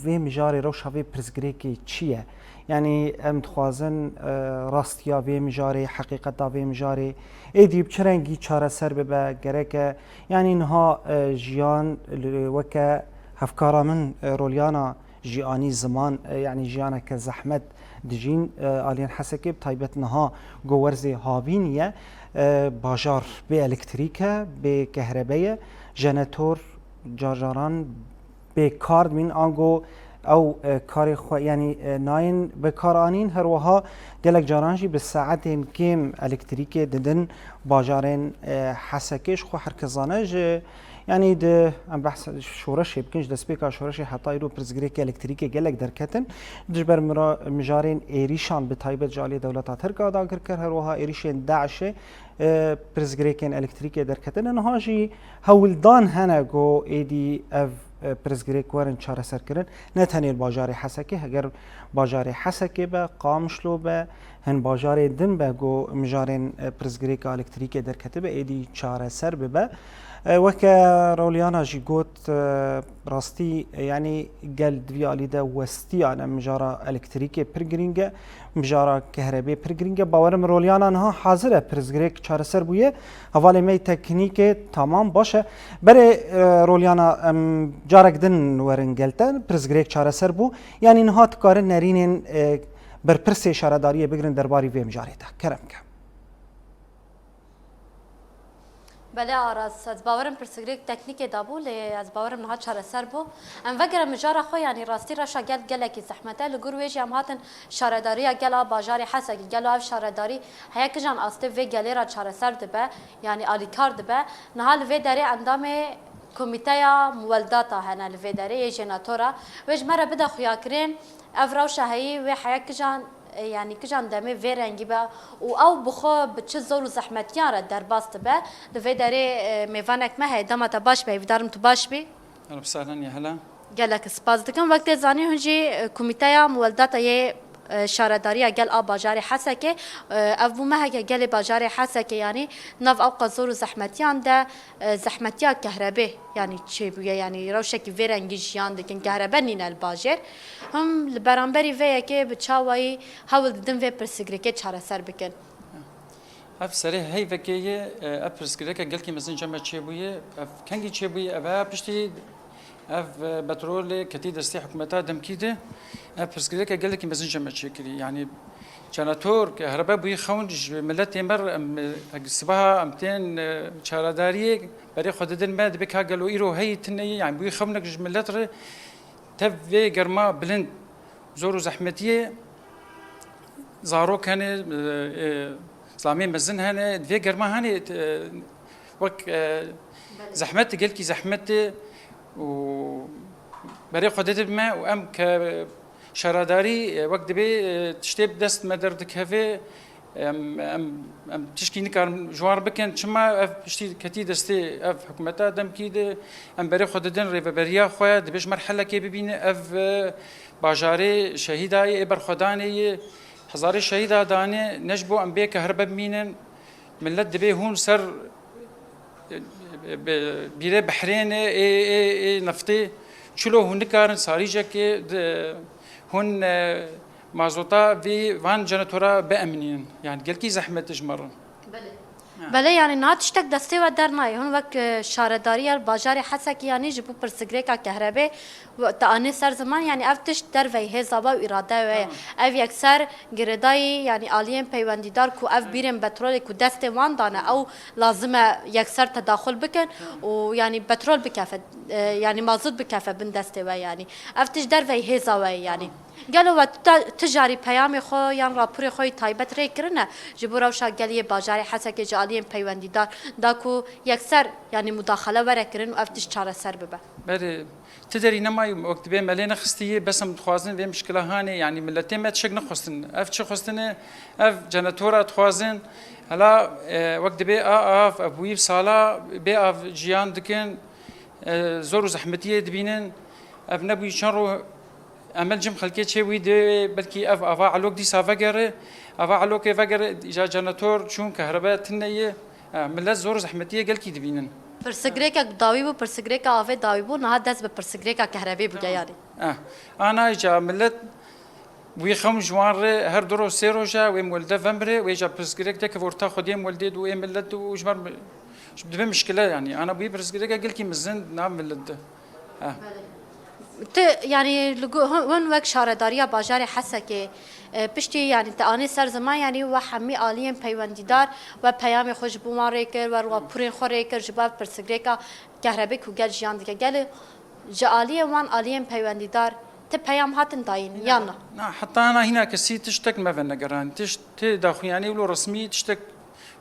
vê mijarê, rewşa vê pirsgirêkê çi ye? Yanî em dixwazin, e, rastiya vê mijarê, heqîqeta vê mijarê êdî bi çi rengî çareser bibe, gereke, yanî niha, e, jiyan li, weke hevkara min, e, Rolyana jî anî ziman, e, yanî jiyaneke zehmet dijîn, e, aliyên Hesekê, bi taybet niha ku werzê havînî ye, e, bajar bê elektrîk e, bê kehrebe ye, jenetor car caran bê kar dimîn, ango ew, e, karê xwe, yanî, e, nayên bi kar anîn, her wiha gelek caran jî bi saetên kêm elektrîkê didin bajarên, e, Hesekê. Ji xwe her kes zane, ji, yanî di, em behsa şoreşê bikin, ji destpêka şoreşê heta îro pirsgirêkê elektrîkê gelek derketin. Ji ber mira-, mijarên êrîşan bi taybet ji aliyê dewleta Tirk a dagirker, her wiha êrîşên DAIŞê, e, pirsgirêkên elektrîkê derketine. Niha jî hewldan hene ku êdî ev, e, pirsgirêk werin çareserkirin. Ne tenê li bajarê Hesekê, heger bajarê Hesekê be, Qamişlo be, hin bajarê din be ku mijarên, e, pirsgirêka elektrîkê derketibe, êdî çareser bibe. E, weke Rewliyana jî got, e, rastî, e, yanî gel di vî alî de westiyane mijara elektrîkê pir girîng e. Mijara kehrebê pir girîng e. Bawerim Rewliyana niha hazir e, pirsgirêk çareser bûye. Hevalê me yê teknîkê tamam, baş e. Berê, e, Rewliyana, em carek din werin gel te, pirsgirêk çareser bû. Yanî niha dikarin nerînên, e, berpirsê şaredariyê bigirin derbarî vê mijarê de. Kerem ke. Belê Aras, ez bawerim pirsgirêk teknîkê dabû, lê ez bawerim niha çareser bû. Em vegerin mijara xwe, yanî rastî rewşa gel gelekî zehmet e. Li gor wê jî em hatin şaredariya gel a bajarê Hesekê. Gelo ev şaredarî heye kijan astê vê gelê re çareser dibe, yanî alîkar dibe? Niha li vê derê endamê Komîteya Muweldata hene li vê derê, yê jenatora. Wê ji me re bide xuyakirin, ev rewşa heyî wê heya kijan, e, yanî kijan demê vê rengî be û ew bi xwe bi çi zor û zehmetiyan re derbas dibe? Li vê derê, e, mêvanek me heye, dema te baş be, hêvîdarim tu baş bî. Ehlî sehlen ya hela. Gelek spas dikim. Wek tê zanîn, hûn jî, e, Komîteya Muweldata yê, e, Şaredariya Gel a Bajarê Hesekê, e, ev bû meheke gelê bajarê Hesekê, yanî nav ewqa zor û zehmetiyan de, e, zehmetiya kehrebê, yanî çêbûye, yanî rewşekî vê rengî jiyan dikin, kehrebe nîne li bajêr. Him li beramberî vê yekê bi çawayî hewl didin vê pirsgirêkê çareser bikin? Ev serê heyvekê ye, e, ev pirsgirêke gelkî mezin cem me çêbûye. Ev kengî çêbûye? Ev e piştî ev, e, petrolê ketî destê hikûmeta demkî de, ev pirsgirêke gelekî mezin cem me çêkirî. Yanî jenator, kehrebe bûyî xewn ji miletê me re, em, e, sibaha em tên, e, çaredariyê, berê xwe didin me, dibê ka gelo îro heyî tune ye, yanî bûyî xewnek ji milet re tev vê germa bilind, zor û zehmetiyê, zarok hene, e, e, zilamê mezin hene, di vê germa hene, e, wek, e, zehmet, gelkî zehmet e û berê xwe didin me û em ke şaredarî, e, wek dibê, e, tiştê bi dest me derdikeve, em, em, em tişkî nikarin ji wan re bikin. Çima ev piştî ketî destê ev hikûmeta demkî de, em berê xwe didin rêveberiya xwe, dibê ji me re helekê bibîne. Ev, e, bajarê şehîda ye, ê berxwedanê ye. Hezarê şehîda dane, ne ji bo em bê kehribe bimînin. Milet dibê hûn ser, e, e, bi-, bîrê behrênê, ê, ê, ê neftê, çilo hûn nikarin sarîcekê di, hûn, e, mazota vî van jenatora biemînin. Yanî gelkî zehmet e ji me re. Belê. Ha. Belê, yanî niha tiştek destê we dernayê. Hûn wek, e, şaredariya bajarê Hesekê, yanî ji bo pirsgirêka kehrebê we-, te anî ser ziman, yanî ev tişt derveyî hêza we û îradeya we ye. Tamam. Ev yekser girêdayî, yanî aliyên peywendîdar ku ev, evet, bîrên petrolê ku destê wan dane, ew lazim e yekser tedaxul bikin, tamam, û yanî petrol bikefe, e, yanî mazot bikefe bin destê we yanî. Ev tişt derveyî hêza we ye yanî. Tamam. Gelo we tu, tu jarî peyamê xwe yan raporê xwe yî taybet rê kirine ji bo rewşa gel yê bajarê Hesekê ji aliyên peywendîdar da ku yekser, yanî mudaxele were kirin û ev tişt çareser bibe? Berê, ti derî nemayî, wek dibê me lê nexistî yê, bes em dixwazin vê mişkila hanê, yanî miletê me tişek nexwestin. Ev çi xwestine? Ev jenatora dixwazin. Hela, e, wek dibê a av, ev bûyî sala bê av jiyan dikin, e, zor û zehmetiyê dibînin. Ev nebûyî çend roj, emel cem xelkê çêbûyî, dê belkî ev ava elok dîsa vegere. Ava elokê vegere, îca jenator çûn, kehrebe tune ye. E, milet zor û zehmetiyê gelkî dibînin. Pirsigirêkek dawî bû, pirsigirêka avê dawî bû, niha dest bi pirsigirêka kehrebê bûye, tamam, yanî. E, ana îca milet wî xem ji wan re her du roj, sê roja wê melde vemre, wê îca pirsigirêk deke orta xwediyê melde û ê milet û ji ber mi-, ji, dibe mişkile yanî. Ana bûyî pirsigirêka gelkî mezin nav milet de. Eh. Tu, yanî, li go-, hûn, hûn wek şaredariya bajarê Hesekê, e, piştî, yanî, te anî ser ziman, yanî, we hemî aliyên peywendîdar, we peyamê xwe ji bo wan rê kir, we raporên xwe rê kir, ji bo ev pirsigirêka kehrebê ku gel jiyan dike. Gelê ji aliyê wan aliyên peywendîdar ti peyam hatin dayîn, yan na? Na, heta ana hîna kesî tiştek me venegeran. Tişt tê daxuyanî wilo resmî tiştek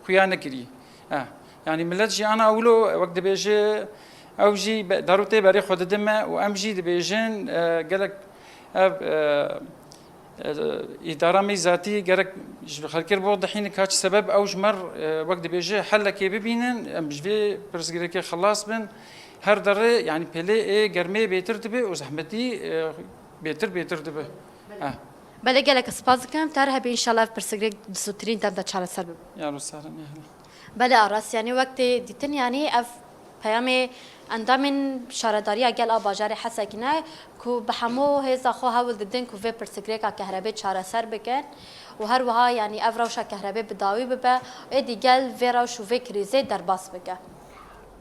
xuya nekirî. Eh, yanî milet jî ana wilo wek dibêje, ew jî be-, darû tê berê xwe dide me û em jî dibêjin, eh, gelek ev, eh, eh, îdara me zatî gerek ji xelkê re bo dihîne ka çi sebeb ew ji me re, eh, wek dibêje helekê bibînin, em ji vê pirsgirêkê xelas bin. Her derê, yanî pêlê ê germê bêtir dibe û zehmetî, eh, bêtir bêtir dibe. Belê. Eh. Belê, gelek spas dikim. Te her hebî, înşallah ev pirsgirêk di zûtirîn dem de çareser bibe. Ya Rûsar, ne hele. Belê Aras, yanî wek tê dîtin, yanî ev peyamê endamên şaredariya gel a bajarê Hesekê ne ku bi hemû hêza xwe hewl didin ku vê pirsgirêka kehrebê çareser bikin û her wiha, yanî ev rewşa kehrebê bi dawî bibe, êdî gel vê rewş û vê krîzê derbas bike.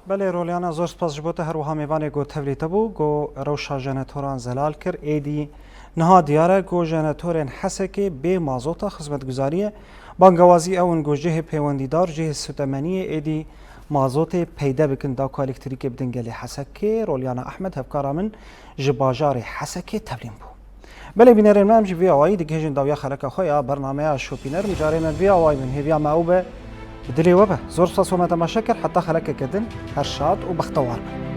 Belê Rolyana, zor spas ji bo te, her wiha mêvanê ku tevlî te bû, ku rewşa jeneratoran zelal kir, êdî niha diyar e ku jeneratorên Hesekê bê mazota xizmetguzariyê, bangewazî ew in ku cihê pêwendîdar, cihê sutemeniyê, êdî mazotê peyde bikin da ku elektrîkê bidin gelê Hesekê. Rolyana Ehmed, hevkara min ji bajarê Hesekê tevlîn bû. Belê bînerên me, em jî vî awayî digihêjin dawiya xeleka xwe ya bernameya Şopîner. Mijarê me vî awayî min hêviya me ew be, bi dilê we be. Zor spas we me temaşe kir, heta xelekeke din her şad û bextewar bin.